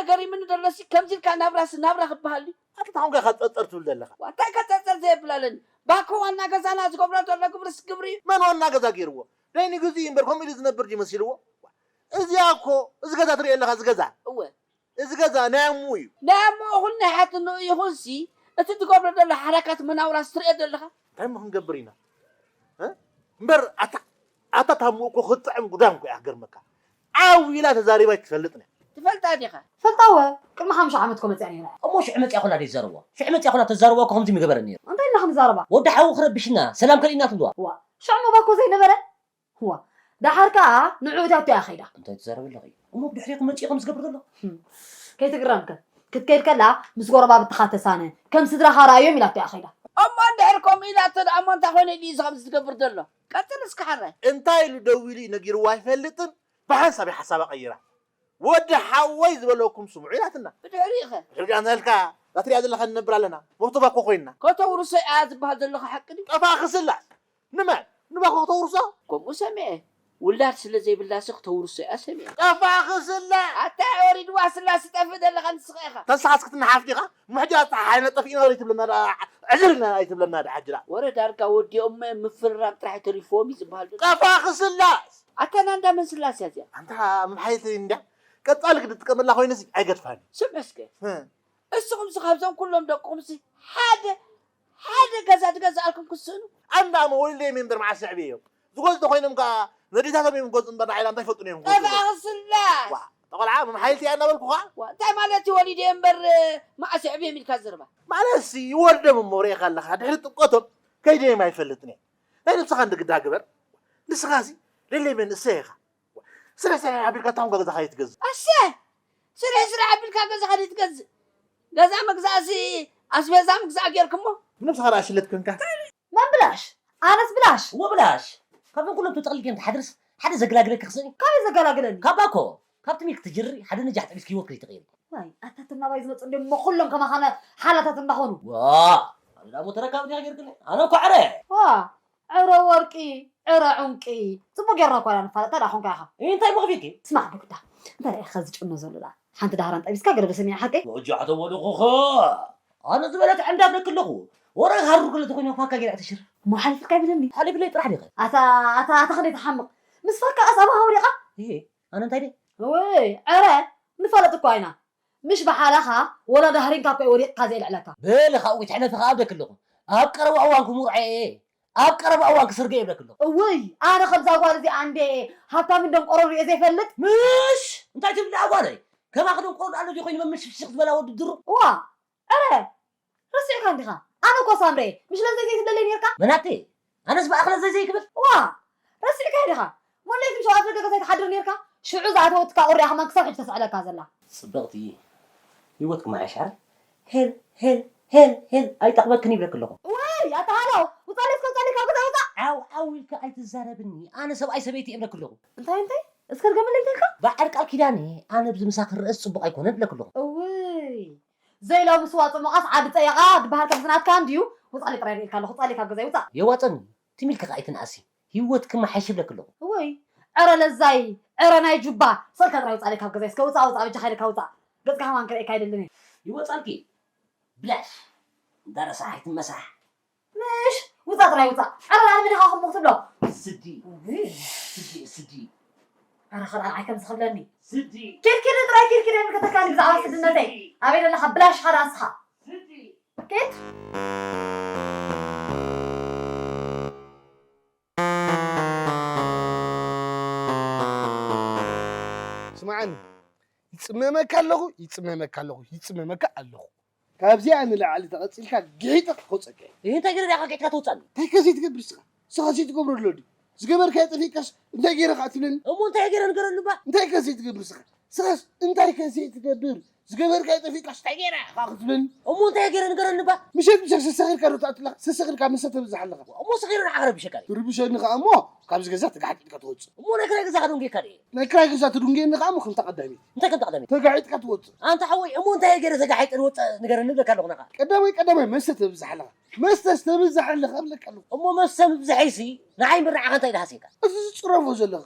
ገሪምኒ ደሎሲ ከምዚ ኢልካ ናብራሲ ናብራ ክበሃል ድዩ? ኣታ እንታይ ኾንካ ኢኻ ጸርጸር ትብል ዘለኻ? ዋ፣ እንታይ ከ ጸርጸር ዘየብል ኣለኒ? ባኮ ዋና ገዛና ዝገብሮ ዘሎ ግብርስ ግብሪ እዩ። መን ዋና ገዛ ገይርዎ? ናይ ንግዜኡ እምበር ከምኡ ኢሉ ዝነብር ድዩ መሲልዎ? እዚኣ እኮ፣ እዚ ገዛ ትሪኦ ኣለኻ፣ እዚ ገዛ? እወ። እዚ ገዛ ናይ ኣሙ እዩ። ናይ ኣሙ ይኹን ናይ ሓትንኡ ይኹንሲ፣ እቲ ትገብሮ ዘሎ ሓረካት መናውራስ ትሪኦ ዘለኻ? እንታይ እሞ ክንገብር ኢና? እ? እምበር ኣታ፣ ኣታ ታሙ እኮ ክትጥዕም ጉዳም እኮ እያ ክገርመካ። ዓው ኢላ ተዛሪባ ኣይትፈልጥን እያ። ትፈልጣ ዲኻ? ፈልጣወ፣ ቅድሚ ሓሙሽተ ዓመት እኮ መፂኣ ነይራ። እሞ ሽዑ መፂኣ ኮላ ደይ ዘረብዋ? ሽዑ መፂኣ ኮላ ተዛረብዋ እኮ ከምዚ ምገበረ ነይሩ። እንታይ ኢልና ክንዛረባ? ወዲ ሓዉ ክረብሽና፣ ሰላም ከልኢና ትብልዋ። ዋ፣ ሽዑ እሞ ባኮ ዘይነበረ? ዋ፣ ደሓር ከኣ ንዕኡ እታቶ እያ ከይዳ። እንታይ ትዛረቢ ኣለኺ? እሞ ብድሕሪኹ መፂኡ ከም ዝገብር ዘሎ? ህም፣ ከይትግረምከ። ክትከይድ ከላ ምስ ጎረባብትኻ ተሳነ፣ ከም ስድራኻ ረኣዮም ኢላቶ እያ ከይዳ። እሞ እንድሕር ከምኡ ኢላቶ ደኣ እሞ እንታይ ኮይነ ኢሉ እዩ ከምዚ ዝገብር ዘሎ? ቀጽል እስኪ ሓራይ። እንታይ ኢሉ ደዊሉ እዩ ነጊርዋ ኣይፈልጥን፣ ብሓንሳብ እያ ሓሳባ ቀይራ። ወዲ ሓወይ ዝበለኩም ስምዑ ኢላትና። ብድሕሪኡ ኸ? ብድሕሪኡ እንታይ ኢልካ? እዛ ትሪኣ ዘለኻ ንነብር ኣለና። ሞቶ ባኮ ኮይንና። ከተውርሶ እያ ዝበሃል ዘለኹ ሓቂ ድዩ? ጠፋእኺ ስላስ። ንመን? ንባኮ ከተውርሶ? ከምኡ ሰሚዐ። ውላድ ስለ ዘይብላሲ ክተውርሶ እያ ሰሚዐ። ጠፋእኺ ስላስ። ኣታ ወሪድዋ ስላስ ትጠፍእ ዘለኻ ንስኻ ኢኻ። ተንስኻ እስኪ ትነሓፍ ዲኻ? እሞ ሕጂ ኣታ ሓይነ ጠፊእና ወሪ ትብለና ደኣ፣ ዕዝር ኢልና ኣይትብለና ደኣ ሕጂ ደኣ። ወረ ዳርጋ ወዲኦሞ እዮም፣ ምፍርራም ጥራሕ ተሪፍዎም እዩ ዝበሃል ዘሎ። ጠፋእኺ ስላስ። ኣታ ናንዳ መን ስላስ እያ እዚኣ? ኣንታ መምሓይልቲ እንድያ። ቀጻሊ ክትጥቀመላ ኮይነሲ ኣይገድፋን። ስምዒ እስከ። እ። እስኹምሲ ካብዞም ኩሎም ደቅኹምሲ ሓደ፣ ሓደ ገዛ ዝገዝኣልኩም ክትስእኑ? ኣንዳ መወልደዮም እምበር መዓስ የዕብየዮም? ዝጎዝተ ኮይኖም ከኣ ነዴታቶም እዮም ዝጎዝኡ እምበር ንዓይ እንታይ ይፈልጡኒ እዮም ክጎዝኡ? ጠፋእኺ ስላስ! ዋ፣ እታ ቆልዓ መምሓይልቲ እያ እናበልኩኻ? ዋ፣ እንታይ ማለት እዩ ወሊደዮ እምበር መዓስ የዕብየዮም ኢልካ ዝርባ? ማለትሲ ይወርዶም እሞ ርኤኻ ኣለኻ፣ ድሕሪ ጥምቀቶም ከይደዮም ኣይፈልጥን እየ። ናይ ነብስኻ እንድግዳ ግበር። ንስኻሲ ሌሌ መንእሰይ ኢኻ። ስራሕ ስራሕ ኣቢልካ እታ ኾንካ ገዛኻ ኣይትገዝእ። ኣሰ! ስራሕ ስራሕ ኣቢልካ ገዛኻ ዘይትገዝእ? ገዛ ምግዛእሲ ኣስቤዛ ምግዛእ ጌርክሞ? ብነብስኻ ደኣ ሽለት ኮንካ። መን ብላሽ? ኣነስ ብላሽ? እወ ብላሽ። ካብዞም ኩሎም ተጠቕሊልካ እንተሓድርስ ሓደ ዘገላግለካ ክስእን እዩ። ካበይ ዘገላግለኒ? ካብ ባኮ። ካብቲ ሚልክ ትጅሪ ሓደ ነጃሕ ጠቢስኪ ህይወት ከይትቕይሪ። ዋይ፣ ኣታ እቶም ናባይ ዝመጹ እንድዮም እሞ ኩሎም ከማኻ ሓላታት እንዳኾኑ። ዋ! ኣነ ደኣ እሞ ተረካቢ ዲኻ ጌርክኒ? ኣነ እኮ ዕረ። ዋ! ዕረ ወርቂ፣ ዕረ ዑንቂ። ጽቡቅ ጌርና እኮ ኢና ንፋለጥ፣ እንታይ ደኣ ኾንካ ኢኻ? እንታይ እሞ ከፊልኪ? ስማዕ ዶክታ፣ እንታይ ደኣ ኢኻ ዝጭኖ ዘሎ ደኣ? ሓንቲ ዳህራን ጠቢስካ ገለ ዶ ሰሚዐ ሓቀይ? ወጃዕ ተወልኹኸ። ኣነ ዝበለት ዕንዳ ብለኪ ኣለኹ። ወረ ሃሩ ክለ ተኾይኑ ፋካ ጌራ ተሽር። እሞ ሓሊፍልካ ይብለኒ? ሓሊፍለይ ጥራሕ ዲኸ? ኣታ፣ ኣታ፣ ኣታ ክንደይ ትሓምቕ። ምስ ፋካ ቀስ ኣባኻ ወዲቓ? እየ፣ ኣነ እንታይ ደይ? ወይ፣ ዕረ፣ ንፋለጥ እኮ ኢና። ምሽ ብሓላኻ ወላ ዳህሪንካ እኮ እዩ ወዲቕካ ዘየልዕለካ። በሊ ካብኡ ይትሕለፊ ከኣ ኣብደኪ ኣለኹ። ኣብ ቀረባ እዋን ክምርዖ እየ። ኣብ ቀረባ እዋን ክስርገ እየ ይብለኪ ኣለኹ። እውይ፣ ኣነ ከምዛ ጓል እዚኣ እንዴ ሃብታምን ደንቆሮን ሪኤ ዘይፈልጥ። ምሽ! እንታይ ትብሊ ደኣ ጓለይ? ከማኺ ደንቆሮ ደኣ ኣሎ ድዩ ኮይኑ መምሽ ፍሽኽ ዝበላ ወዲ ድሩ? እዋ፣ ዕረ፣ ረሲዕካ እንዲኻ? ኣነ እኮ ሳምሬ፣ ምሽ ለዘይ ዘይትብለለይ ኔርካ? መናቴ፣ ኣነስ ብኣኽለ ዘይ ዘይክብል? እዋ፣ ረሲዕካ ዲኻ? ሞለይቲ ምሽ ኣብ ኣፍሪቃ ዘይትሓድር ኔርካ? ሽዑ ዝኣተወትካ ቁሪ እያ ከማን ክሳብ ሕጂ ተስዕለካ ዘላ። ጽብቕቲ፣ ህይወት ክመሓየሽ ኣረ? ሄል፣ ሄል፣ ሄል፣ ሄል፣ ኣይጠቕመክን ይብለኪ ኣለኹ። እዋይ፣ ኣታ ሃሎ፣ ውጻለይ እስከ ውጻለይ ካብ ገዛ ውጻእ። ዓው፣ ዓው ኢልካ ኣይትዛረብኒ። ኣነ ሰብኣይ ሰበይቲ እየ ይብለኪ ኣለኹ። እንታይ፣ እንታይ? እስከ ድገመለይ እንታይ ኢልካ? በዓል ቃል ኪዳነ፣ ኣነ ብዚ ምሳኺ ክርኣስ ጽቡቕ ኣይኮነን ይብለኪ ኣለኹ። እውይ፣ ዘይሎምስ ዋጽ ሞቓስ ዓዲ ጸየቓ ድበሃል ከምዚ ናትካ እንድዩ። ውጻለይ ጥራይ ርእየልካ ኣለኹ። ውጻለይ ካብ ገዛይ ውጻእ። የዋጽኣኒ፣ ትም ኢልኪ ከኣ ኣይትንኣሲ። ህይወት ክመሓየሽ ይብለኪ ኣለኹ። እወይ፣ ዕረ ለዛይ፣ ዕረ ናይ ጁባ። ሰልካ ጥራይ ውጻለይ ካብ ገዛይ። እስከ ውጻእ፣ ውጻእ፣ በጃኻ ኢለካ ውጻእ። ገጽካ ከማን ክርእየካ ኣይደልን እየ። ይወጻልኪ። ብላሽ። እንዳ ረሳሕ ኣይትመሳሕ። ምሽ፣ ውጻእ ጥራይ ውጻእ። ዕረ ንዓይ መን ኢኻ ከምኡ ክትብሎ? ስዲ። እውይ። ስዲ፣ ስዲ። ዕረ ኸልኣልዓይ ከምዚ ክብለኒ። ስዲ። ኪድ፣ ኪድ ጥራይ ኪድ፣ ኪድ ኣይምልከተካን እዩ ብዛዕባ ስድነተይ። ስዲ። ኣበይ ዘለኻ ብላሽ ኻዳ እስኻ? ስዲ። ኪድ። ስምዓኒ፣ ይጽመመካ ኣለኹ፣ ይጽመመካ ኣለኹ፣ ይጽመመካ ኣለኹ። ካብዚኣ ንላዕሊ ተቐጺልካ ግሒጠ ክወጸካ እየ። እህ፣ እንታይ ገይረ ዲኻ ግሒጥካ ተውጻኒ? እንታይ ከ ዘይትገብር ስኻ? ስኻ ዘይትገብሮ ኣሎ ድዩ? ዝገበርካዮ ጠፊእካስ እንታይ ገይረ ኸኣ ትብለኒ? እሞ እንታይ ገይረ ንገረኒ እባ? እንታይ ከ ዘይትገብር ስኻ? ስኻስ እንታይ ከ ዘይትገብር? ዝገበርካዮ ጠፊእካስ እንታይ ገይረ ኸኣ ክትብለኒ? እሞ እንታይ ገይረ ንገረኒ እባ? ምሸት ምሸት ሰሰኺርካ ዶ ትኣቱ ኣለኻ? ሰሰኺርካ መስተ ተብዝሕ ኣለኻ። እሞ ሰኺረ ንዓኻ ረቢሸካ ድየ? ትርብሸኒ ኸኣ እሞ ካብዚ ገዛ ተጋሕጢጥካ ትወጽእ። እሞ ናይ ክራይ ገዛ ከደንጉየካ ድየ? ናይ ክራይ ገዛ ትድንጉየኒ ኸኣ እሞ ከምታ ቀዳመይቲ። እንታይ ከምታ ቀዳመይቲ? ተጋሒጥካ ትወጽእ። ኣንታ ሓወይ፣ እሞ እንታይ ገይረ ተጋሒጠ ዝወጽእ ንገረኒ እብለካ ኣለኹ ንዓኻ። ቀዳማይ ቀዳማይ መስተ ተብዝሕ ኣለኻ። መስተስ ተብዝሕ ኣለኻ እብለካ ኣለኹ። እሞ መስተ ምብዝሐይሲ ንዓይ እምበር ንዓኻ እንታይ ደሃስየካ? እዚ ዝጽረፎ ዘለኻ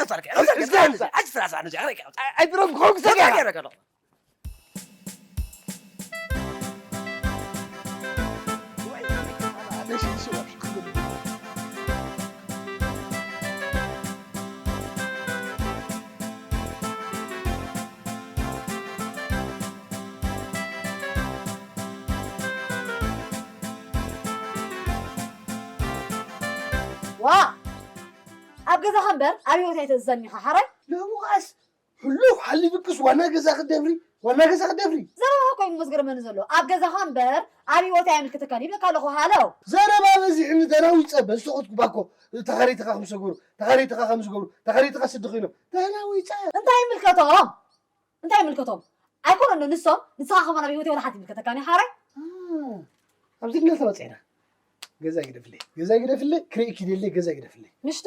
ኣይቀብጻልካ፣ ኣይቀብጻልካ፣ ኣይቀብጻልካ፣ ኣይቀብጻልካ። ኣይትረፍ፣ ኮንክ ሰጋራ። ዋ! ኣብ ገዛኻ እምበር ኣብ ህይወት ኣይተእዝዘኒ ኢኻ ሓራይ? ለሙኻስ ህሉው ሓሊፉክስ ዋና ገዛ ክትደፍሪ፣ ዋና ገዛ ክትደፍሪ። ዘረባኻ እኮ እዩ ዝገርመኒ ዘሎ። ኣብ ገዛኻ እምበር ኣብ ህይወት ኣይምልከተካን ይብለካ ኣለኹ። ሃሎ። ዘረባ በዚሕኒ ተናዊጸ በዝተኸትኩ ባኮ። ተኸሪትኻ ከም ሰገሩ፣ ተኸሪትኻ ከም ዝገብሩ፣ ተኸሪትኻ ስዲ ኮይኖም። ተናዊጸ። እንታይ ይምልከቶም? እንታይ ይምልከቶም? ኣይኮነን ንሶም፣ ንስኻ ከማን ኣብ ህይወት ወላ ሓንቲ ይምልከተካን እዩ ሓራይ? አ፣ ኣብዚ ድንገል ተመጺእና። ገዛ ይግደፍለይ፣ ገዛ ይግደፍለይ፣ ክርእይኪ ደለይ፣ ገዛ ይግደፍለይ። ምሽቶ፣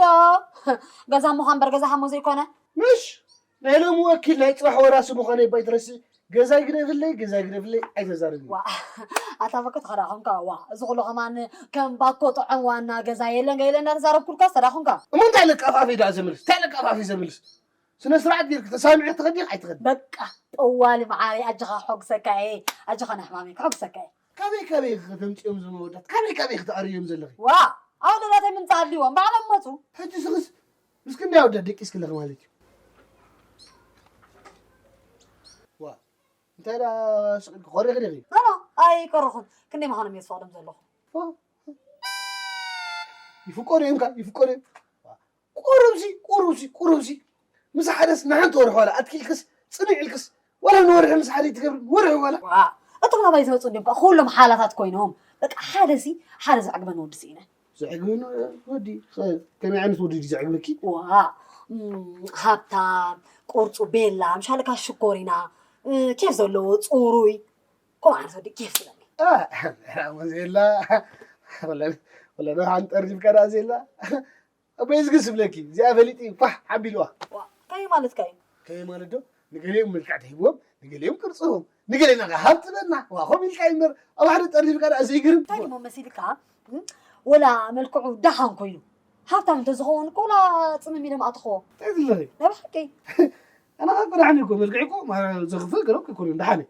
ገዛ ምዃን እምበር ገዛ ሃሞ ዘይኮነ። ምሽ፣ ናይ ሎሚ ወኪል ናይ ጽባሕ ወራሲ ምዃነይ ባይትረስዒ፣ ገዛ ይግደፍለይ፣ ገዛ ይግደፍለይ፣ ኣይተዛርብኒ። ዋ፣ ኣታ በቃ ተኸዳ ኾንካ፣ ዋ፣ እዚ ኩሉ ከማን ከም ባኮ ጥዑም ዋና ገዛ የለን፣ ገይለ እንዳተዛረብኩልካ፣ ተዳ ኾንካ። እሞ እንታይ ለቃፍ ኣፈይ ደኣ ዘምልስ? እንታይ ለቃፍ ኣፈይ ዘምልስ? ስነ ስርዓት ጌርክ ተሳሚዑ ትኸዲ ኣይትኸዲ? በቃ፣ ጠዋሊ መዓረይ፣ ኣጆኻ ከሐጉሰካ እየ፣ ኣጆኻ ንሕማመይ ከሐጉሰካ እየ። ካበይ ካበይ ኢኺ ከተምጽኦም እዞም ኣወዳት? ካበይ ካበይ ኢኺ ተኣርዮም ዘለኺ? ዋ፣ ኣወዳት ኣይምምጻእ ኣድልይዎም፣ ባዕሎም መጹ። ሕጂ ስኽስ ምስ ክንደይ ኣወዳት ደቂስኪ ኣለኺ ማለት እዩ? ዋ፣ እንታይ ደኣ ስቕ ኢልኪ ኮሪኺ ዲኺ? ኖ፣ ኖ፣ ኣይቀረኹን። ክንደይ ምዃኖም እየ ዝፈቕዶም ዘለኹ። ዋ፣ ይፍቀዱ እዮም ከኣ፣ ይፍቀዱ እዮም። ቁሩብሲ፣ ቁሩብሲ፣ ቁሩብሲ። ምስ ሓደስ ንሓንቲ ወርሒ ዋላ ኣትኪልክስ፣ ጽንዕ ኢልክስ፣ ወላ ንወርሒ ምስ ሓደ ትገብር ወርሒ ወላ። ዋ፣ እቶም ናባይ ዝመፁ እንዲዮም ከዓ ኩሎም ሓላታት ኮይኖም። በቃ ሓደ ሲ ሓደ ዘዕግበኒ ወዲ ስኢነ። ዘዕግበኒ ወዲ? ከመይ ዓይነት ወዲ ድዩ ዘዕግበኪ? ዋ፣ እም፣ ሃብታም፣ ቅርፁ ቤላ፣ ምሻለካ ሽኮሪና፣ እ፣ ኬፍ ዘለዎ፣ ፅሩይ፣ ከምኡ ዓይነት ወዲ ኬፍ ዝብለኒ። አ፣ ሞዜላ፣ ወላ፣ ወላ ዶ ሓንጠር ጅብካ ደኣ ዜላ? ኣቦይ ዝግስ ዝብለኪ፣ እዚኣ ፈሊጢ ፋሕ ሓቢልዋ። ዋ፣ ከመይ ማለትካ እዩ? ከመይ ማለት ዶ? ንገሊኦም መልክዕ ትህብዎም፣ ንገሊኦም ቅርጽ ህቦም፣ ንገሊና ከ ሃብቲ በና። ዋ፣ ከምኡ ኢልካ እዩ እምበር፣ ኣብ ሓደ ጠርኒፍካ ደኣ ዘይግርም። እንታይ ድሞ መሲልካ? እም? ወላ መልክዑ ደሓን ኮይኑ፣ ሃብታም እንተዝኸውን እኮ ወላ ጽምም ኢለ ምኣተኽዎ። እንታይ ትብሊ? ናይ ብሓቂ። ኣነ ኸኣ እኮ ደሓን እኮ፣ መልክዕ እኮ ማ-፣ ዘኽፍእ ገለ እኮ ኣይኮነን፣ ደሓን እየ።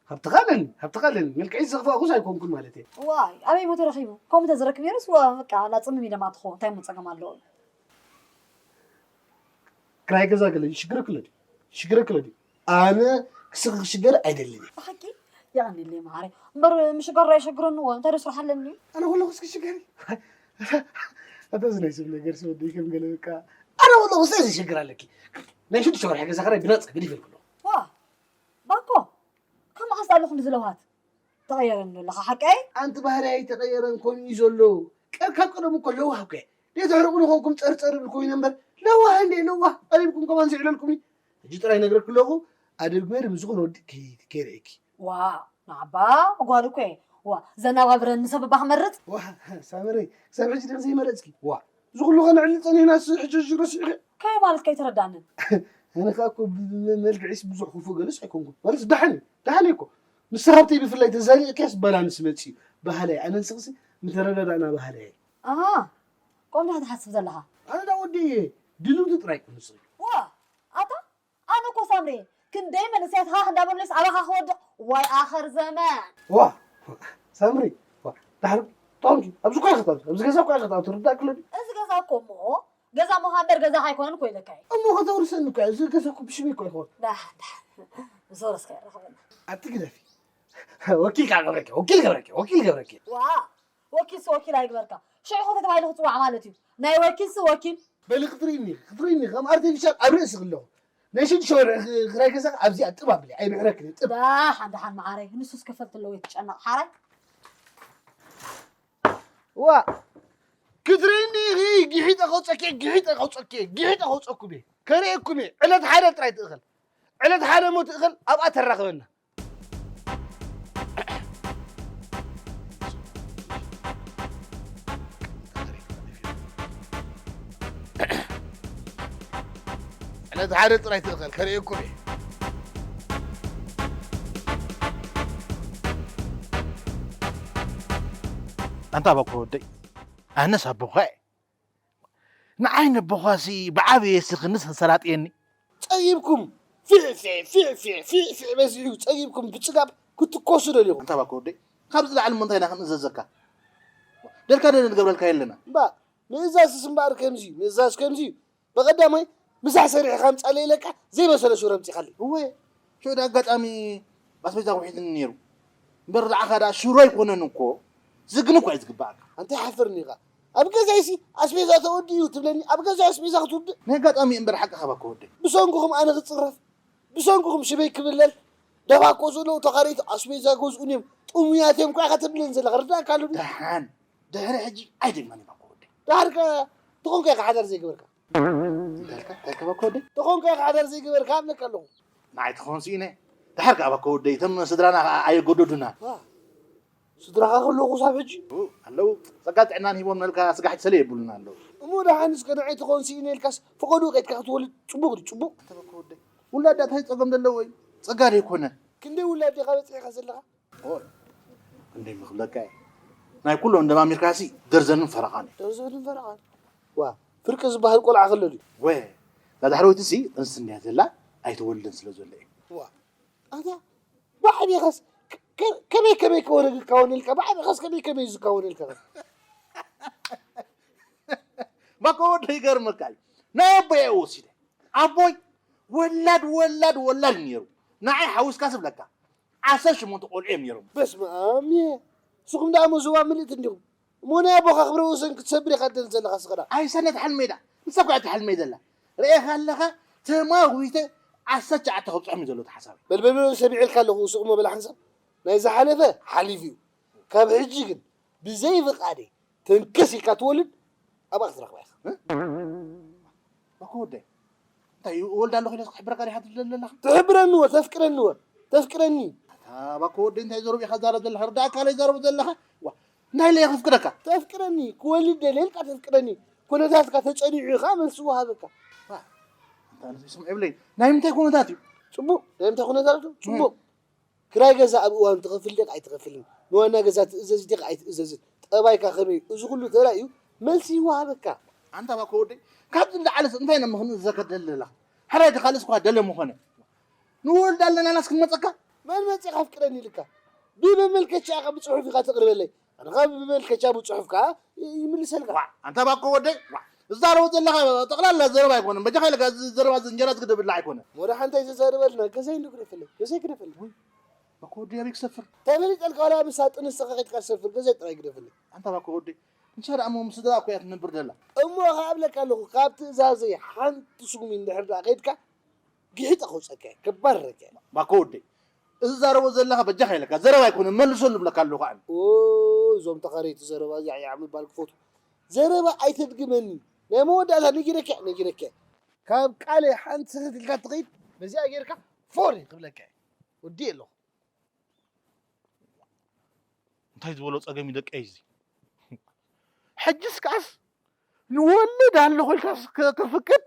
ሃብትኻ ኣለኒ፣ ሃብትኻ ኣለኒ። መልክዐይ ዘኽፍኣኩስ ኣይኮንኩን ማለት እየ። ዋይ፣ ኣበይ እሞ ተረኺቡ? ከምኡ እንተዝረክብ ነይሩስ፣ ዋ፣ በቃ፣ ወላ ጽምም ኢለ ምኣተኽዎ። እንታይ እሞ ጸገም ኣለዎ? ክራይ ገዛ ገለ ይሽግረክ ኣሎ ድዩ? ይሽግረክ ኣሎ ድዩ? ኣነ ክስኺ ክሽገር ኣይደልን እየ። ብሓቂ? የቐንየለይ መዓረይ። እምበር ምሽጋር ኣይሸግረኒ እዎ። እንታይ ዶ ስራሕ ኣለኒ? ኣነ ከለኹስ ክሽገር እየ። ኣታ እዚ ናይ ሰብ ነገር ስወደይ ከም ገለ በቃ። ኣነ ከለኹስ እንታይ ዘሽግር ኣለኪ? ናይ ሽዱሽተ ወርሒ ገዛ ክራይ ብናጻ ግዲፍ ኢልኩ ኣለኹ። ዋ! ባኮ! ካብ መዓስ ኣለኹ ንዝለውሃት? ተቐየረኒ ኣለኻ ሓቀይ? ኣንቲ ባህርያይ ተቐየረን ኮን እዩ ዘሎ። ቀ-፣ ካብ ቀደሙ እኮ ለዋህ እኮ እየ። ደይ ተሕርቑኒ ኮንኩም ጸርጸር እብል ኮይነ እምበር፣ ለዋህ እንደ ለዋህ ቀሪብኩም ከማን ዝዕለልኩም እዩ። ሕጂ ጥራይ ነግረክ ኣለኹ፣ ኣደብ ግበሪ፣ ብዝኾነ ወዲ ከይ-፣ ከይርእየኪ። ዋ፣ ናባ ጓል እኮ እየ። ዋ፣ ዘናባብረኒ ሰብ እባ ክመርጽ? ዋ፣ ሳመረይ፣ ክሳብ ሕጂ ዲኺ ዘይመረጽኪ? ዋ፣ እዚ ኩሉ ከነዕሊ ጸኒሕናስ ሕጂ ሕጂ ረሲዕኺ? ከመይ ማለት ከይተረዳንን? ኣነ ከኣ እኮ ብ-፣ ብ-፣ መልክዕስ ብዙሕ ክፉእ ገለስ ኣይኮንኩን። ማለት ደሓን እዩ፣ ደሓን እዩ እኮ። ምስ ሰሓብተይ ብፍላይ ተዛኒቕካስ ባላንስ መጺኡ። ባህላይ፣ ኣነ ንስኽሲ ምተረዳዳእና ባህላይ። ኣሃ፣ ከምኡ ዲኻ ትሓስብ ዘለኻ? ኣነ ዳ ወዲ እየ፣ ድልውቲ ጥራይ እኮ ንስኺ። ዋ፣ ኣታ፣ ኣነ እኮ ሳምሪ፣ ክንደይ መንእሰያት ሃህ እንዳበሉስ ኣባኻ ክወድቕ፣ ዋይ ኣኸር ዘመን። ዋ፣ ሳምሪ፣ ዋ፣ ዳሕሪ፣ ጣውንቱ፣ ኣብዚ እኮ ኣይክታቱ፣ ኣብዚ ገዛ እኮ ኣይክታቱ፣ ርዳእ ክለኒ። እዚ ገዛ እኮ እሞ፣ ገዛ ምዃን እምበር ገዛ ኣይኮነን እኮ ኢለካ እየ። እሞ ከተውርሰኒ እኮ፣ እዚ ገዛ እኮ ብሽመይ እኮ ኣይኮን። ዳሕ፣ ዳሕ፣ ምስ ወረስካ የራኽበና። ኣቲ ግደፊ። ወኪል ከዓ ገብረኪ፣ ወኪል ገብረኪ፣ ወኪል ገብረኪ። ዋ፣ ወኪልሲ ወኪል ኣይግበርካ። ሽዑ ኸ ተባሂሉ ክፅዋዕ ማለት እዩ። ናይ ወኪልሲ ወኪል። በሊ ክትርእይኒ፣ ክትርእይኒ፣ ከም ኣርቲፊሻል ኣብ ርእሲ ኣለኹ። ናይ ሽዱሽተ ወርሒ ክ-፣ ክራይ ገዛ ኣብዚኣ ጥብ ኣብሊ፣ ኣይምሕረክን እየ፣ ጥብ። ደሓን፣ ደሓን መዓረይ፣ ንሱስ ክፈልቲ ኣለዎ ይትጨነቕ ሓራይ። ዋ፣ ክትርእይኒ ኢኺ፣ ጊሒጠ ከውፀኪ፣ ጊሒጠ ከውፀኪ፣ ጊሒጠ ከውፀኩም እየ። ከርእየኩም እየ። ዕለት ሓደ ጥራይ ትእኸል። ዕለት ሓደ እሞ ትእኸል፣ ኣብኣ ተራኽበና። ዕለት ሓደ ጥራይ ትእኸል ከርእየኩም እየ። ኣንታ ኣባኮ ወደይ፣ ኣነስ ኣቦኻ እየ። ንዓይ ነቦኻሲ ብዓብየ ስኽንስ ኣንሰላጥየኒ። ጸጊብኩም ፊዕፊዕ ፊዕፊዕ ፊዕፊዕ በዚሑ ጸጊብኩም ብጽጋብ ክትኮሱ ደሊኹም። ኣንታ ባኮ ወደይ፣ ካብዚ ላዕሊ እሞ እንታይ ኢና ክንእዘዘካ? ደልካ ደለ ንገብረልካ የለና። እምባ፣ ምእዛዝስ እምበኣር ከምዚ እዩ፣ ምእዛዝ ከምዚ እዩ። ብቐዳማይ ምሳሕ ሰሪሕኻ ኣምጻለይ ኢለካ ዘይበሰለ ሽሮ ኣምጺኻለይ። እወ፣ ሽዑ ዳ ኣጋጣሚ ኣስቤዛ ውሒድኒ ነይሩ። እምበር ንዓኻ ደኣ ሽሮ ኣይኮነን እኮ፣ ዝግኒ እኮ እዩ ዝግበኣካ። ኣንታ ይሓፍርኒ ኢኻ። ኣብ ገዛይሲ ኣስቤዛ ተወዲኡ ትብለኒ፣ ኣብ ገዛይ ኣስቤዛ ክትውድእ? ናይ ኣጋጣሚ እምበር ሓቅኻ ባኮ ወደይ። ብሰንክኹም ኣነ ክጽረፍ፣ ብሰንክኹም ሽመይ ክብለል፣ ደባኮ ዘለዉ ተኻረይቲ ኣስቤዛ ገዝኡኒ እዮም፣ ጥሙያት እዮም እኮ ኢኻ ተብለኒ ዘለኻ፣ ርዳእካ ኣሎ ድዩ? ደሓን፣ ድሕሪ ሕጂ ኣይደግመን እየ ባኮ ወደይ። ደሓር ከ ተኾንካ ኢኻ ሓዳር ዘይገበርካ? እንታይ ኢልካ? እንታይ ኢልካ ባኮ ወደይ? ተኾንካ ኢኻ ሓዳር ዘይገበርካ እብለካ ኣለኹ። ንዓይ ተኾን ስኢነ። ደሓር ከኣ ባኮ ወደይ፣ እቶም ስድራና ከኣ ኣየገደዱና። ዋ፣ ስድራኻ ከለዉ ክሳብ ሕጂ? ኡ፣ ኣለዉ። ጸጋ ጥዕናን ሂቦም ነልካ ስጋሕቲ ሰለ የብሉና ኣለዉ። እሞ ደሓን እስከ ንዓይ ተኾን ስኢነ ኢልካስ ፈቐድኡ ከይድካ ክትወልድ ጽቡቕ ድዩ? ጽቡቕ? ኣንታ ባኮ ወደይ፣ ውላድ እንታይ ጸገም ዘለዎ እዩ? ጸጋ ዶ ኣይኮነ? ክንደይ ውላድ ዲኻ በጺሕካ ዘለኻ? ኦይ፣ ክንደይ ምኽብለካ እየ። ናይ ኩሎም ደማሚርካሲ ደርዘንን ፈረቓን እዩ። ደርዘንን ፈረቓን? ዋ፣ ፍርቂ ዝበሃል ቆልዓ ከሎ ድዩ? ወ፣ እዛ ዳሕረወይትሲ ጥንሲ እንድያ ዘላ፣ ኣይትወልድን ስለ ዘሎ እዩ። ዋ፣ ኣታ፣ ብዓቢኻስ ከ-፣ ከ-፣ ከመይ ከመይ ክወነ-፣ ክካወነልካ? ብዓቢኻስ ከመይ ከመይ እዩ ዝካወነልካ? ባኮ ወደይ ይገርመካ እዩ። ናይ ኣቦይ እየ ወሲደ። ኣቦይ ወላድ ወላድ ወላድ እዩ ነይሩ። ንዓይ ሓዊስካ ስብለካ። ዓሰርተ ሸሞንተ ቆልዑ እዮም ነይሮም። በስመ ኣብ እየ። ንስኹም ደኣ እሞ ዞባ ምልእቲ እንዲኹም። እሞ ናይ ኣቦኻ ክብረ ወሰን ክትሰብር ኢኻ ትደሊ ዘለኻ ንስኻ ደኣ። ኣይሰነት ሓልመይ ደኣ። ንሳ እኮ እያ ትሓልመይ ዘላ። ርኤኻ ኣለኻ ተማጒተ ዓሰርተ ትሽዓተ ክብፅሖም እዩ ዘሎ እቲ ሓሳብ። በልበልበል ሰሚዐልካ ኣለኹ፣ ስቕ መበል ሓንሳብ። ናይ ዝሓለፈ ሓሊፉ እዩ። ካብ ሕጂ ግን ብዘይ ፍቓደይ ተንከስ ኢልካ ትወልድ፣ ኣብኣ ክትረኽባ ኢኻ። ባኮ ወደይ፣ እንታይ እዩ እወልድ ኣለኹ ኢለስ ክሕብረካ ዲኻ ትደሊ ዘለኻ? ትሕብረኒ እወ፣ ተፍቅረኒ እወ፣ ተፍቅረኒ። ኣታ ባኮ ወደይ፣ እንታይ ዘረባ ኢኻ ትዛረብ ዘለኻ? ርዳእካ ለይ ዘረብ ዘለኻ? ዋ፣ እንታይ ለይ ከፍቅረካ? ተፍቅረኒ፣ ክወልድ ደልየ ኢልካ ተፍቅረኒ። ኩነታትካ ተጸኒዑ ኢኻ መልሲ ወሃበካ። ዋ፣ ኣንታ ነዚ ስምዕ ይብለይ። ናይ ምንታይ ኩነታት እዩ? ጽቡቕ፣ ናይ ምንታይ ኩነታት እዩ? ጽቡቕ። ክራይ ገዛ ኣብ እዋን ትኸፍል ዲኻ ኣይትኸፍልን? ንዋና ገዛ ትእዘዝ ዲኻ ኣይትእዘዝን? ጠባይካ ከመይ እዩ? እዚ ኩሉ ተራእዩ መልሲ ይወሃበካ። ኣንታ ባኮ ወደይ፣ ካብዚ ንላዕለስ እንታይ ነምኽን ዘከደል ኣለኻ? ሕራይ ተኻልስ እኳ ደለ ምኾነ። ንወልድ ኣለና ናስ ክንመጸካ? መን መጺኻ ኣፍቅረኒ ኢልካ? ብመመልከቻ ኢኻ ብጽሑፍ ኢኻ ተቕርበለይ። ኣነ ኸኣ ብመመልከቻ ብጽሑፍ ከኣ ይምልሰልካ። ዋ፣ ኣንታ ባኮ ወደይ፣ ዋ፣ እዛረቦ ዘለኻ ጠቕላላ ዘረባ ኣይኮነን። በጃኻ ኢልካ እዚ ዘረባ እዚ እንጀራ ዝግደብላ ኣይኮነን። ወደ ሓንታይ ዘዛርበልና ገዛይ ንግደፈለይ፣ ገዛይ ግደፈለይ። ባኮ ወደይ ኣበይ ክሰፍር? ተፈሊጠልካ ዋላ ምሳ ጥንስኻ ከይድካ ሰፍር፣ ገዛይ ጥራይ ግደፈለይ። ኣንታ ባኮ ወደይ፣ ንሳ ደኣ እሞ ምስ ስድራ እኮ እያ ትነብር ዘላ። እሞ ኸኣ እብለካ ኣለኹ፣ ካብ ትእዛዘይ ሓንቲ ስጉሚ እንድሕር ደኣ ከይድካ፣ ግሒጠ ከውጸካ እየ፣ ከባርረካ እየ። ባኮ ወደይ፣ እዚ ዛረቦ ዘለኻ በጃኻ ኢለካ፣ ዘረባ ኣይኮነን፣ መልሰሉ እብለካ ኣለኹ ኣነ። ኦ፣ እዞም ተኻረይቲ ዘረባ ያዕ ያዕ ምባል ክፈቱ። ዘረባ ኣይተድግመኒ። ናይ መወዳእታ ነጊረካ እየ፣ ነጊረካ እየ። ካብ ቃለይ ሓንቲ ሰተት ኢልካ ትኸይድ፣ በዚኣ ጌርካ ፎሪ ክብለካ እየ። ወዲኤ ኣለኹ። እንታይ ዝበሎ ጸገም እዩ ደቀይ እዚ? ሕጅስ ከኣስ ንወልድ ኣለኹ ኢልካ ስ-፣ ከ-፣ ከፍቅድ?